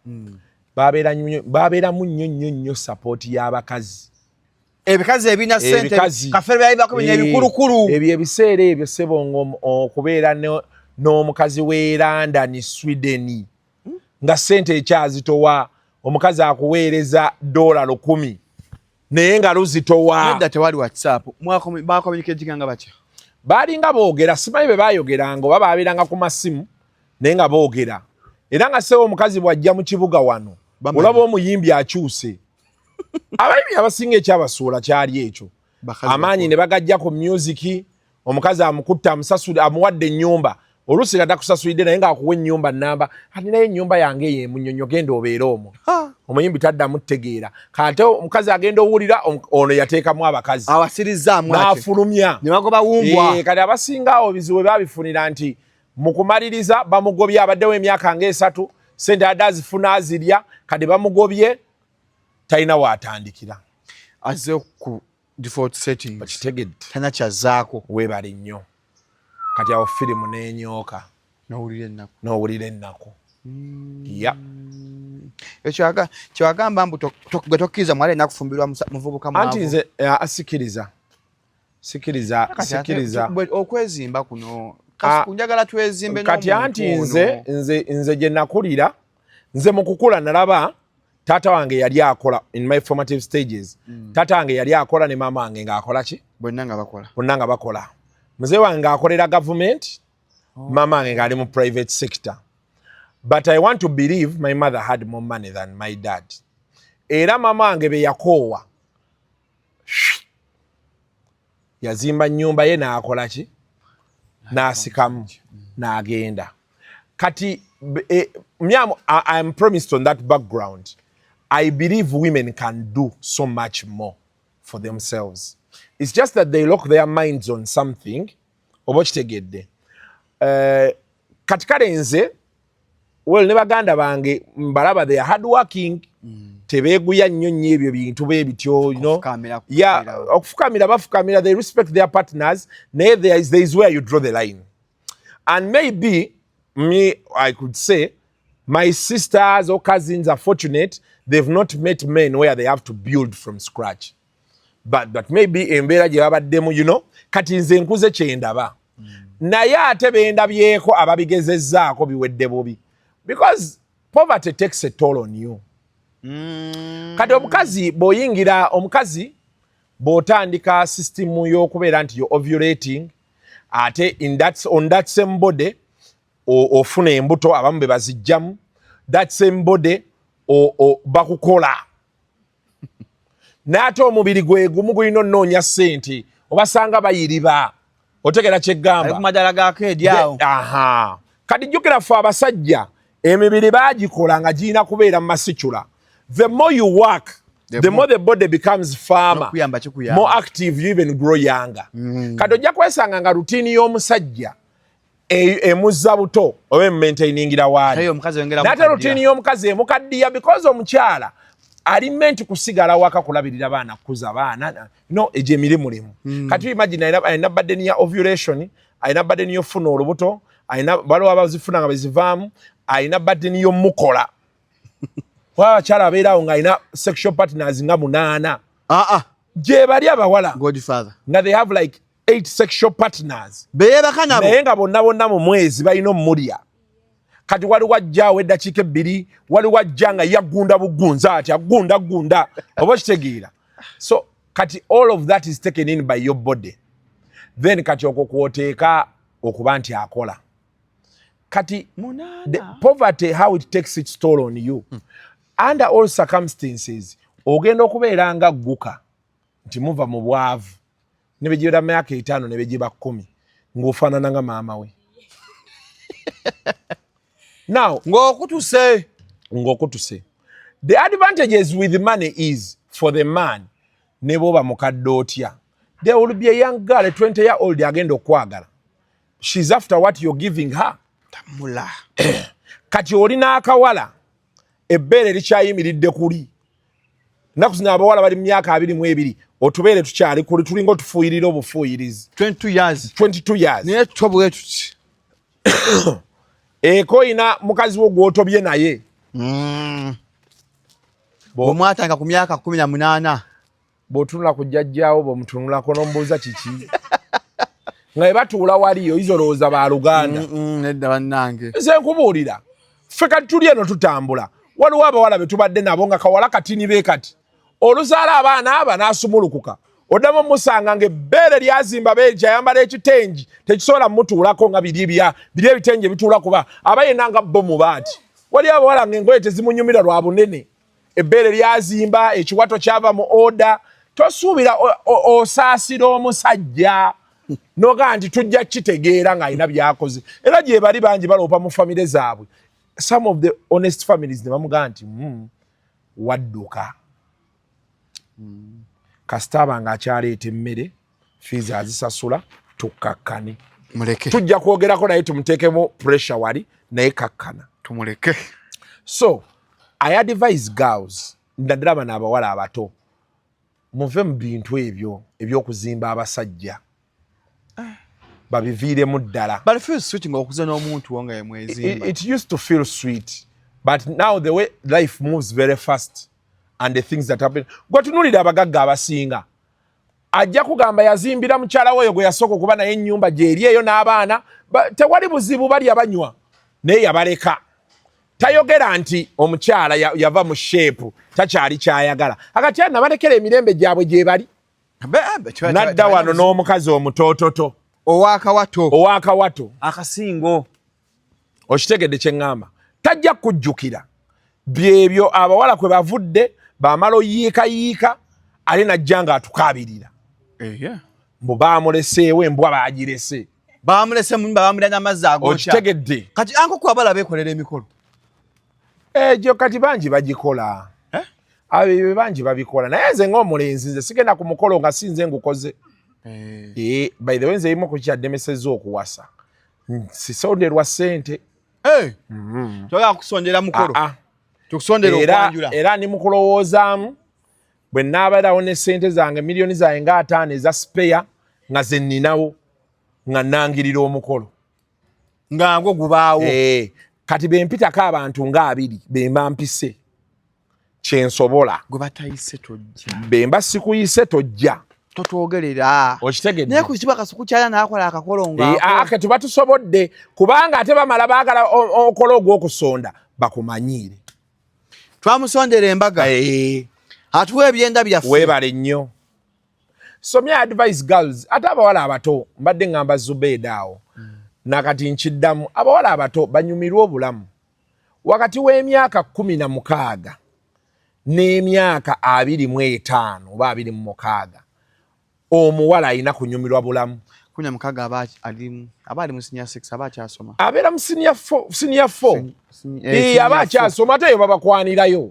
babeeramu nnyo nnyo nnyo support y'abakazi. Ebikazi ebirina ssente. Ebikazi. Kafeero byalibako bino ebikulukulu. Ebyo ebiseera ebyo ssebo okubeera n'omukazi w'e London, Sweden, nga ssente ekyazitowa, omukazi akuweereza $1,000 naye nga luzitowa. Nedda tewali WhatsApp, bakomunikatinga batya? Baalinga boogera, simanyi be baayogeranga oba baabeeranga ku masimu, naye nga boogera. Era nga ssebo omukazi bw'ajja mu kibuga wano Olaba omuyimbi akyuse. Abayimbi abasinga ekyabasuula kyali ekyo, amaanyi ne bagajja ku music. Omukazi amukutta, amusasula, amuwadde ennyumba, oluusi nga takusasulidde, naye ng'akuwa ennyumba namba ati, "Naye ennyumba yange eyo emunyonyo, genda obeere omwo." Omuyimbi taddamu tegeera. Kate omukazi agenda owulira ono yateekamu abakazi. Awasirizaamu. N'afulumya. Ne bagoba wumbwa. Eh, kati abasinga awo bizibu babifunira nti mu kumaliriza bamugobye. Abaddewo emyaka ng'esatu, sente adde azifuna, azirya, kati bamugobye, talina waatandikira. Azze ku default settings. Okitegedde? Talina kyazzaako. Weebale nnyo. Kati awo firimu n'enyooka. N'owulira ennaku. N'owulira ennaku ya. Ekyo kyewagamba mbu gwe tokkiriza mwala alina kufumbirwa muvubuka mwavu. Anti nze sikiriza, sikiriza. Kati ate Sikiriza. Okwezimba kuno. Kasuku, njagala twezimbe Kati n'omuntu anti ono. nze gye nakulira, nze mu kukula nalaba taata wange yali akola. In my formative stages, taata wange yali akola ne maama wange ng'akola ki. Bonna nga bakola. Bonna nga bakola. Muzeeyi wange ng'akolera gavumenti, maama wange ng'ali mu private sector, but I want to believe my mother had more money than my dad. Era maama wange be yakoowa, yazimba nnyumba ye n'akola ki, n'asikamu n'agenda. Kati me, I'm promised on that background. I believe women can do so much more for themselves. It's just that they lock their minds on something. Oba okitegedde? Kati kale nze, well, ne baganda bange mbalaba, they are hard working, tebeeguya nnyo nnyo ebyo bintu bwe bityo. Okufukamira. Yeah, okufukamira bafukamira, they respect their partners, naye there is where you draw the line. And maybe me, I could say my sisters or cousins are fortunate, they've not met men where they have to build from scratch, but maybe embeera gye babaddemu. Kati nze nkuze kyendaba, naye ate bendabyeko ababigezezzaako biwedde bubi, because poverty takes a toll on you. Kati omukazi bw'oyingira, omukazi bw'otandika system y'okubeera nti yo ovulating, ate on that same body ofuna embuto, abamu be bazijjamu, that same body bakukola, n'ate omubiri gwe gumu gulina onoonya ssente, obasanga bayiriba. Otegera Ali kyeggamba? Ku madala gakeedi awo. Aha, kati jjukira ffe abasajja emibiri baagikola nga girina kubeera mu masicula. The more you work, the more the body becomes firmer. N'okuyamba kikuyamba. More active, you even grow younger. Kati ojja kwesanga nga routine y'omusajja emuzza buto oba emaintainingira waali. Ate omukazi oyongera N'ate mukaddiya. routine y'omukazi emukaddiya, because omukyala ali meant kusigala waka kulabirira baana, kukuza baana, no egyo emirimu limu. Kati imagine alina burden ya ovulation, alina burden y'ofuna olubuto, alina waliwo abazifuna nga bezivaamu, alina burden y'omukola. Waba abakyala abeerawo ng'alina sexual partners nga munaana. Ah, ah, Gye bali abawala Godfather. nga they have like eight sexual partners. Beebaka nabo. Naye nga bonna bonna mu mwezi balina omulya. Kati waliwo ajjaawo eddakiika 2, waliwo ajja nga yaggunda bugunza ati agunda gunda, oba okitegeera? So kati all of that is taken in by your body. Then kati okwo kwoteeka okuba nti akola kati the poverty, how it takes its toll on you. Under all circumstances ogenda okubeera nga gguka nti muva mu bwavu, ne begibeera myaka 5, ne begiba 10, ng'ofaanana nga maama we now. Ng'okutuse. Ng'okutuse. The advantages with money is for the man, ne bw'oba mukadde otya, there will be a young girl, a 20 year old, agenda okwagala. She's after what you're giving her. Tamula. Kati oli n'akawala ebbeere likyayimiridde kuli. Ennaku zino abawala bali mu myaka 22, otubeere tukyali kuli, tulinga otufuuyirira obufuuyirizi. 22 years. 22 years. Naye tutwa bwe tuti. Eko oyina mukazi wo gw'otobye naye. Bw'omwatanga ku myaka 18. Bw'otunula ku jjajjaawo, bw'omutunulako n'omubuuza kiki, nga bwe batuula wali oyinza olowooza baluganda. Nedda bannange. Nze nkubuulira, ffe kati tuli eno tutambula, waliwo abawala be tubadde nabo nga kawala katini be kati oluzaala abaana aba n'asumulukuka, oddamu omusanga ng'ebbeere lyazimba beegi, ayambala ekitengi tekisobola mutuulako, nga biri ebitengi ebituula, kuba aba yenna nga bo mubaati. Wali abawala nga engoye tezimunyumira lwa bunene, ebbeere lyazimba, ekiwato kyava mu order. Tosuubira osaasira omusajja nogaa nti tujja kitegeera ng'alina byakoze. Era gye bali bangi baloopa mu famire zaabwe. Some of the honest families ne bamugamba nti, wadduka." Kasita aba ng'akyaleeta emmere, fees azisasula, tukkakkane. Muleke. Tujja kwogerako naye, tumuteekemu pressure wali naye, kakkana. Tumuleke. So I advise girls, naddala bano abawala abato, muve mu bintu ebyo ebyokuzimba abasajja, babiviiremu ddala. But it feels sweet nga okuze n'omuntu wo nga yemwezimba. It used to feel sweet, but now the way life moves very fast and the things that happen, gwe tunuulira abagagga abasinga, ajja kugamba yazimbira mukyala we oyo gwe yasooka okuba naye ennyumba gyeri eyo n'abaana. Tewali buzibu, balya banywa, naye yabaleka. Tayogera nti omukyala yava mu shape, takyali kyayagala. Akati nabalekera emirembe gyabwe gye bali. Nadda wano n'omukazi omutoototo. Owakawato. Owakawato. Akasingo. Okitegedde kyeŋŋamba? Tajja kujjukira byebyo abawala kwe bavudde, bamala oyiikayiika, ate najja ng'atukaabirira mbu baamuleseewo, embwa baagirese. Bamulese mu nyumba, bamulya n'amazzi agokya. Okitegedde? Kati ankuku abala beekolera emikolo. Egyo kati bangi bagikola. Eh? Abo bangi babikola, naye nze ng'omulenzi, nze sigenda ku mukolo nga si nze ngukoze. Eh, by the way, nze ebimu ku kyaddemesezza okuwasa, sisonderwa ssente. Toyagala kusondera mukolo? Ah, ah. Tukusondera Era, okwanjula. era ndi mu kulowoozaamu bwe naabeerawo ne ssente zange, miliyoni zange nga 50 eza spare nga ze nninawo, nga nnangirira omukolo. Nga ngwo gubaawo. Eh, kati bwe mpitako abantu nga 20 be mba mpise, kyensobola. Gwe batayise tojja. Bwe mba sikuyise tojja. Totwogerera. Okitegedde? Naye ku kiba Kasuku kyala n'akola akakolo nga Eh, ah, ke tuba tusobodde, kubanga ate bamala baagala okola ogw'okusonda bakumanyiire. Twamusondera embaga. Eh, atuwa ebyenda byaffe. Weebale nnyo. So me advise girls, ate abawala abato, mbadde ngamba Zubeeda awo, nakati nkiddamu, abawala abato banyumirwe obulamu wakati w'emyaka 16 n'emyaka 25 oba 26. Omuwala alina kunyumirwa bulamu. 16 aba ali mu senior six, aba akyasoma. Abeera mu senior four, senior four. Eh, Eh, aba akyasoma, ate eyo babakwanirayo.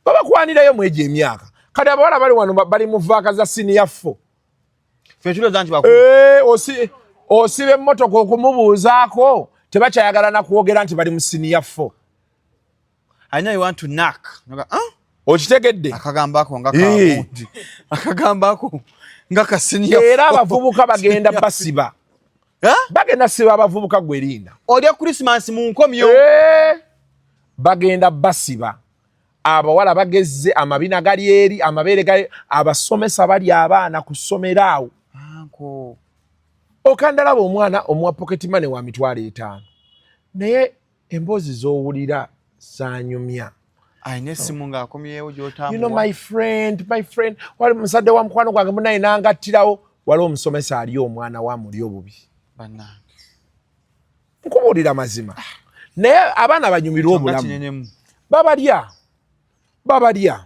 Babakwanirayo mu egyo emyaka. Kati abawala bali wano bali mu vac za senior four. Ffe tulowooza nti bakulu. Eh, osiba emmotoka okumubuuzaako, tebakyayagala na kwogera nti bali mu senior four. I know you want to knock. Noga, ah? Okitegedde? Akagambo ako nga Eh. kabundi. Akagambo ako nga ka senior Era four. abavubuka bagenda basiba. Eh? Bagenda siba abavubuka, gwe linda. Olya Christmas mu nkomyo. Eh, bagenda basiba. Abawala bagezze, amabina gali eri, amabeere gali, abasomesa bali abaana ku ssomero awo. Anko. Okandalaba omwana omuwa pocket money wa 50,000, naye emboozi z'owulira zanyumya. Alina essimu ng'akomyewo gy'otambuwa. You know, my friend, my friend, wali musadde wa mukwano gwange munaye nangattirawo, waliwo omusomesa ali omwana wa muli obubi. Bannange. Nkubuulira mazima, naye abaana banyumirwe Nga obulamu. kinenemu. Babalya, babalya,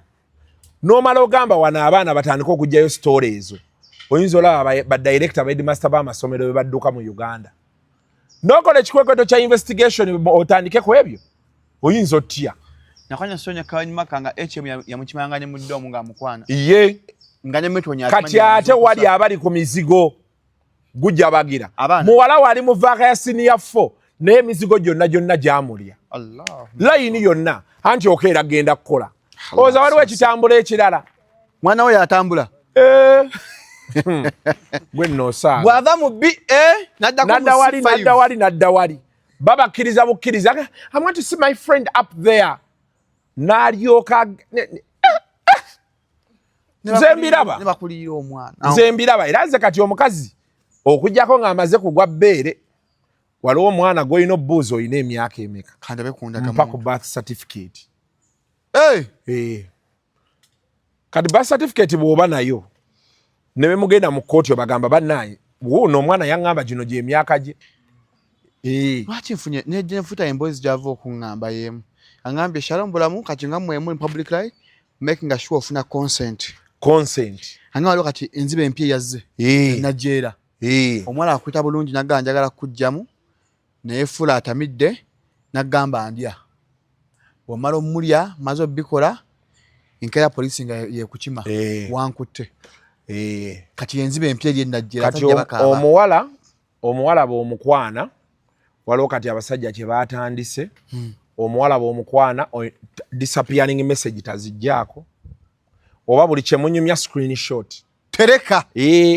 n'omala ogamba wano abaana batandika okugjayo story ezo. Oyinza olaba badirector, baheadmaster b'amasomero be badduka mu Uganda, n'okola ekikwekweto kya investigation, otandike ku ebyo, oyinza otya? Nakwanya Sonia Kanyumaka nga HM yamukimanga ne mu ddomu ng'amukwana. Ye. Nga ne Metonya. Kati ate wali abali ku mizigo gujabagira. Abaana. Muwala we ali mu vac ya senior four, naye emizigo gyonna gyonna gyamulya. Allah. Layini yonna anti okeera genda kukola, oza waliwo ekitambula ekirala. Mwana we yatambula. Eh. Gwe nno osaaga. Bw'ava mu B A n'addako mu Nadda wali. C5. Nadda wali, nadda wali, babakkiriza bukkiriza. "I want to see my friend up there." N'alyoka nze mbiraba. Ne bakulirira omwana. Nze mbiraba. Era nze kati omukazi okugjako ng'amaze kugwa bbeere, waliwo omwana gw'olina obbuuza, olina emyaka emeka? Kandabe ku ndagamuntu. Mpa ku birth certificate. Hey! Eh. Kati birth certificate bw'oba nayo, ne bwe mugenda mu kkooti, obagamba, "Bannaye, wuuno omwana yaŋŋamba gino gy'emyaka gye." Eh. Lwaki nfunye nefuta emboozi gyava okuŋŋamba y'emu aŋŋambye, "Shalom bulamu kati nga mmwe muli public life, making sure ofuna consent." Consent. Anga waliwo kati enziba empya eyazze najjeera. Omuwala akwita bulungi nagamba, "Njagala kujjamu," naye fula atamidde nagamba, "Ndya." Bwomala omulya, maze obikola, enkeera poliisi nga yekukima. Wankutte. Kati enziba empya eri enajjeera. Kati omuwala bw'omukwana, waliwo kati abasajja kye batandise. Omuwala bw'omukwana, disappearing message tazijjaako, oba buli kyemunyumya screenshot. Tereka.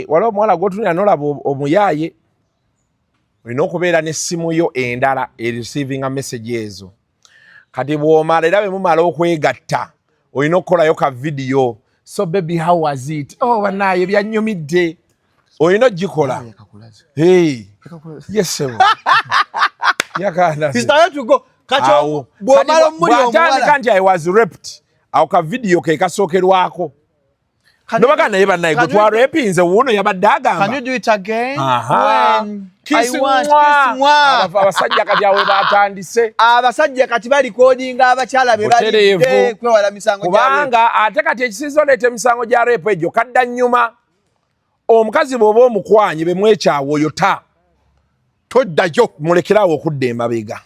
Waliwo omuwala gwotunira nolaba omuyaaye, olina okubeera n'essimu yo endala ereceivinga message ezo. Kati bw'omala, era bwe mumala okwegatta, olina okukolayo ka video, "So baby, how was it? Oh bannaaye, byanyumidde." Olina ogikola. Hey. Yes, sir. Yakanda. Kati bw'omala omuli bw'atandika omuwala nti, "I was raped," awo ka video ke kasookerwako nobaga, "Naye bannaye, gwe twarepinze wuuno yabadde agamba." Can you do it again? Aha. When? Kiss I want mwa. kiss mwa. Abasajja kati awe batandise. Abasajja kati balikodinga abakyala be Butereevu. balidde kwewala misango gya rape. Kubanga ate kati ekisiza oleeta emisango gya rape egyo kadda nnyuma. Omukazi bw'oba omukwanye bemwekyawa, oyo ta toddayo. Mulekerawo okudda emabega.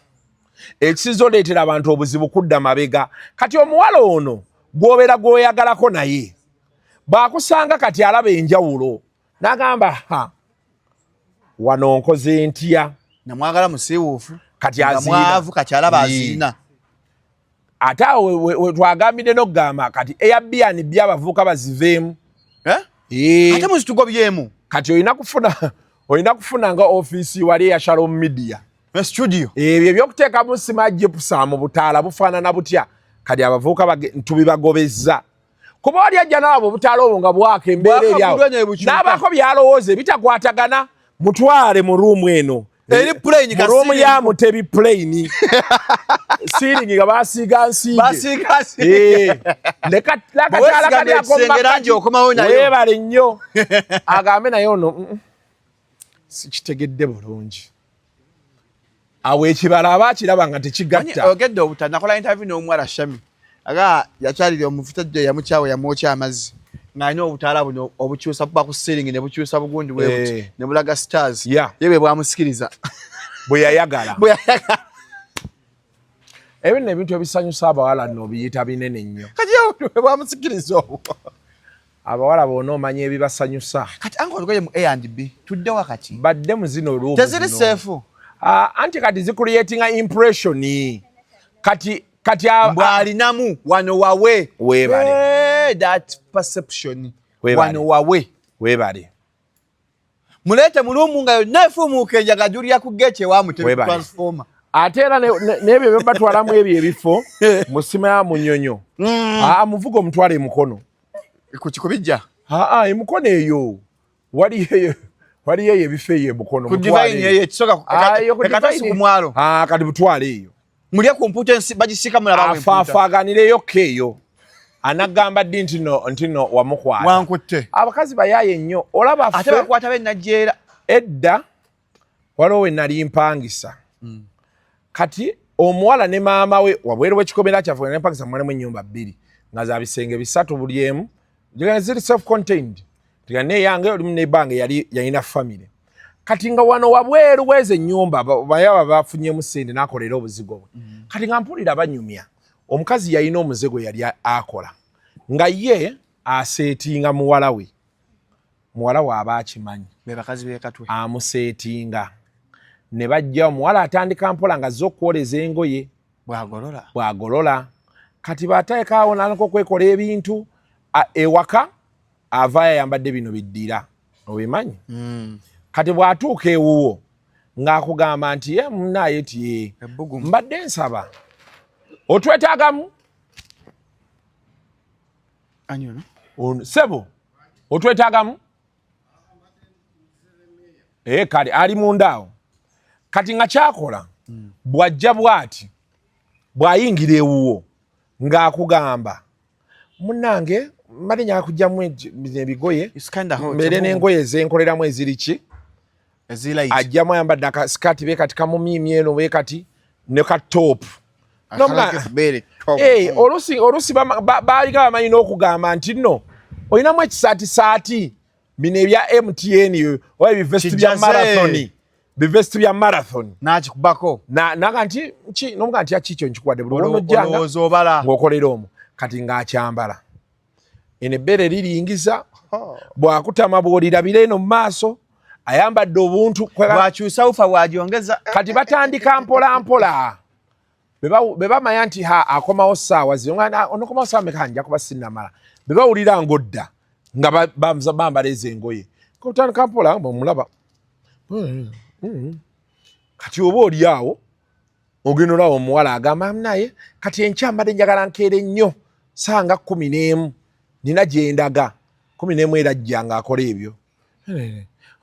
Ekisiza oleetera abantu obuzibu kudda mabega. Kati omuwala ono gw'obeera gw'oyagalako, naye bw'akusanga kati alaba enjawulo n'agamba, "Ha, wano nkoze ntya?" Namwagala musiiwuufu Kati nga aziina. mwavu, kati alaba Yee. aziina. Ate awo we twagambidde n'okugamba kati Airbnb abavubuka baziveemu. Eh? Ee. Ate muzitugobyemu. Kati olina kufuna nga ofiisi wali eya Shalom Media. Studio. Ebyo ebyokuteekamu sima gypsum mu butaala bufaanana butya, kati abavubuka tubibagobezza, kuba oli ajja naabo obutaala obwo nga bwaka embeera eri awo. Bwaka bulwa ne bukyuka. N'abaako byalowooza ebitakwatagana, mutwale mu room eno. Eri plain. Mu room ya Mutebi, plain ceiling nga basiiga nsiige. Basiiga. Eh, leka Bwe lakataala weesiga kali ako ekisenge mu langi okomawo nayo. Weebale nnyo, agambe naye ono, sikitegedde bulungi." Awo ekibala aba akiraba nga tekigatta. Ogedde obuta nakola interview n'omuwala Shami, aga yakyalira omufuta jjo yamukyawe, yamwokya amazzi ng'alina obutaala buno obukyusa buba ku ceiling ne bukyusa bugundi bwe buti ne bulaga stars. Ye bwe bwamusikiriza. Bwe yayagala. Bwe yayagala. Ebyo nno ebintu ebisanyusa abawala nno obiyita binene nnyo. Kati ye bwe bwamusikiriza obwo. Abawala bonna omanya ebibasanyusa. Kati anka olugoye mu A and B tudde wakati. Badde mu zino room Teziri zino. safe. Ah, anti kati zicreatinga impression kati Mbwalinamu wano wawe. Weebale. Eh, that perception. Weebale. Wano wawe. Weebale. Muleete mu room nga yonna efuumuuka enjaga julira ku gate ewa Mutebi. Weebale. Transformer. Ate era n'ebyo byebatwalamu ebyo ebifo musima ya Munyonyo. Aa, muvuga omutwala emukono. Ku kikubijja. Aa, emukono eyo waliyo eyo ebifo eyo emukono. Ku mutwale Divine eyo. eyo ekisoka. Ah, eyo ku Ekatosi Divine. ku mwalo. Ah, kati butwale eyo. Mulye ku mpuuta ensi bagisiika mulaba empuuta. Afaafaganireyo eyo, anagamba ddi nti no wamukwata. Wankutte. Abakazi bayaaye nnyo, olaba. Ate ffe bakwata b'ennajjeera. Edda waliwo we nali mpangisa. Kati omuwala ne maama we wabweru w'ekikomera kyaffe, we nali mpangisa, mwalimu ennyumba bbiri nga za bisenge bisatu buli emu. Nga ziri self contained, nga neyange olimu nebange yali yalina family. Kati nga wano wabweru w'ezo ennyumba bayaba bafunyemu sente n'akolera obuzigo bwe. Kati nga mpulira banyumya, omukazi yalina omuze gwe yali akola nga ye aseetinga muwala we. Muwala we aba akimanyi. Be bakazi b'ekatwe. Amuseetinga ne bajja, omuwala atandika mpola nga azze okwoleza engoye. Bwagolola. Bwagolola, kati bw'ateekaawo n'atandika okwekola ebintu ewaka avaayo ayambadde bino biddira, obimanyi. Kati bw'atuuka ewuwo ng'akugamba nti, "Ye munaaye," ti, "Ye Ebbugumu. mbadde nsaba otwetaagamu." Ani ono? Ono, "Sebo, otwetaagamu?" Ee, kale ali munda awo. Kati nga kyakola bw'ajja bw'ati, bw'ayingira ewuwo ng'akugamba, "Munnange, mbadde njagala kugyamu bino ebigoye It's kinda hot. mbeere n'engoye ezenkoleramu eziri ki." Ajjamu ayambadde akasikati be kati kamumiimi eno bwe kati ne ka top. Oluusi baalinga bamanyi n'okugamba nti nno olinamu ekisaatisaati bino ebya MTN oba ebivesti bya marathon, bivesti bya marathon. Nakikubako. Naga nti ki nomuga nti akikyo nkikuwadde buli lwonojjanga ng'okolera omwo. Kati ng'akyambala eno ebbeere liriyingiza, bw'akutama bw'olirabira eno mu maaso ayambadde obuntu. Bwakyusa ufa bwagyongeza. Kati batandika mpola mpola be bamanya nti ha akomawo ssaawa zino, onokomawo ssaawa meka, nja kuba sinnamala. Be bawulira ng'odda nga bambala ezo engoye, otandika mpola omulaba. Kati oba oli awo ogenda olaba omuwala agamba naye kati enkya mbadde njagala nkeere nnyo sanga 11, nina gyendaga 11, era ajja ng'akola ebyo.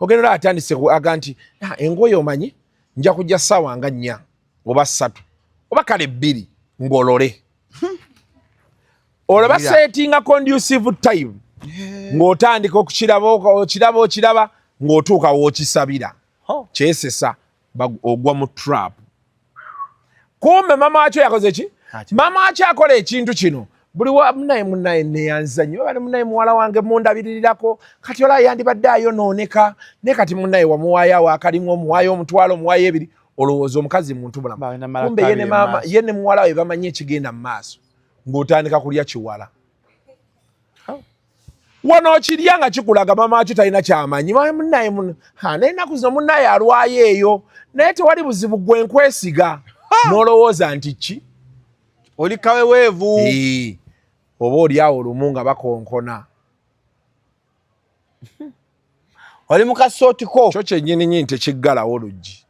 Ogenda olaba atandise aga nti engoye omanyi nja kujja ssaawa nga 4 oba 3 oba kale 2 ngolole. Olwo basetinga conducive time ng'otandika okukiraba, okiraba, okiraba ng'otuuka w'okisabira kyesesa, ogwa mu trap. Kumbe mama wakyo yakoze ki? Mama wakyo akola ekintu kino buli wa munaye munaye neyanza nnyo bali munaye muwala wange mundabiririrako. Kati olaba yandibadde ayonooneka, naye kati munaye wamuwaayo awo akalimu, omuwaayo 10, omuwaayo 2, olowooza omukazi muntu bulamu. Kumbe ye ne muwala we bamanyi ekigenda mu maaso. Ng'otandika kulya kiwala wano okirya nga kikulaga mama wakyo talina kyamanyi. Munaye naye ennaku zino munaye alwayo eyo, naye tewali buzibu, gwe nkwesiga. N'olowooza nti ki oli kaweweevu. Oba oli awo lumu nga bakonkona. Oli mu kasootiko. Kyo kyennyini nyini tekiggalawo luggi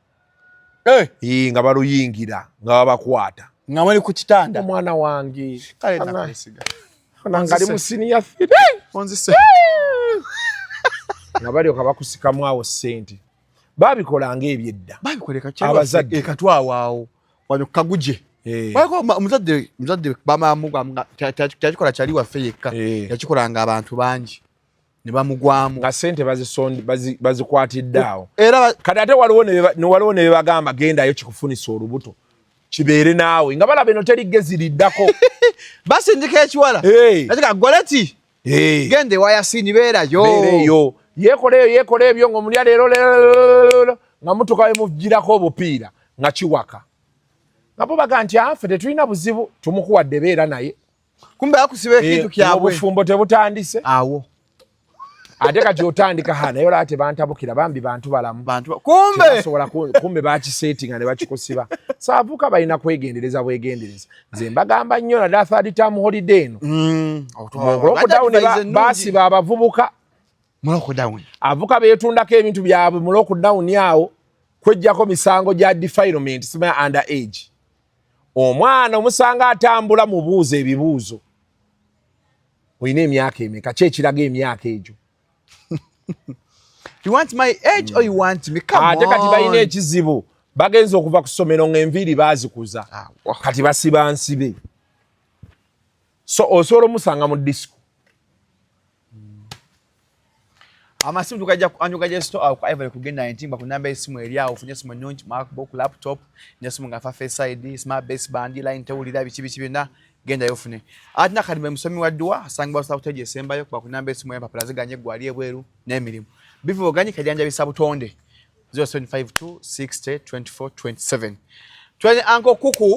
nga baluyingira nga babakwata. Nga muli ku kitanda. Omwana wange nangali mu senior 3 nga balyoka bakusikamu awo ssente. Babikolanga ebyedda. Abazadde ekatwawaawo wano kaguje omuzadde bamamugwamu kyakikola kyali waffe yekka, yakikolanga abantu bangi ne bamugwamu nga ssente bazikwatidde awo. Kati ate waliwo ne bebagamba gendayo kikufunisa olubuto kibeere naawe, nga balaba eno teri gezi liddako. Basindika ekiwala goleti, genda ewa Yasini, beerayo. Yeekola eyo, yeekola ebyo ng'omulya leero leero nga mutuka we mugirako obupiira nga kiwaka, nga bo baga nti affe tetulina buzibu, tumukuwadde beera naye. Kumbe akusiba ekintu kyabwe. Obufumbo tebutandise awo. Ate kati otandika ha naye olaba tebantabukira bambi bantu balamu. Kumbe kumbe bakisetinga ne bakikusiba. Saavuka balina kwegendereza bwegendereza. Nze mbagamba nnyo naddala third term holiday eno, lockdown basiba abavubuka. Avuka beetundako ebintu byabwe mu lockdown awo kwejjako misango gya defilement, simanya under age. Omwana omusanga atambula, mubuuza ebibuuzo, olina emyaka emeka? Ki ekiraga emyaka egyo? You want my age or you want me? Come. Ate kati balina ekizibu, bagenza okuva ku ssomero ng'enviiri baazikuza. Kati basiba nsibe, so osobola omusanga mu disco. Amasimu tugajja anjuga store awo ku Ivory kugenda entimba ku namba esimu eri awo, ofunye esimu ennungi, MacBook, laptop, n'esimu nga Face ID, smart baseband, line tewulira, biki biki byonna, gendayo ofune. Ate Nakalime musomi wa dduwa, asangibwa South esembayo kuba ku namba esimu y'empapula ziganye eggwali ebweru n'emirimu bivuganye kajanjabisa butonde 0752 60 24 27. Twene Uncle Kuku.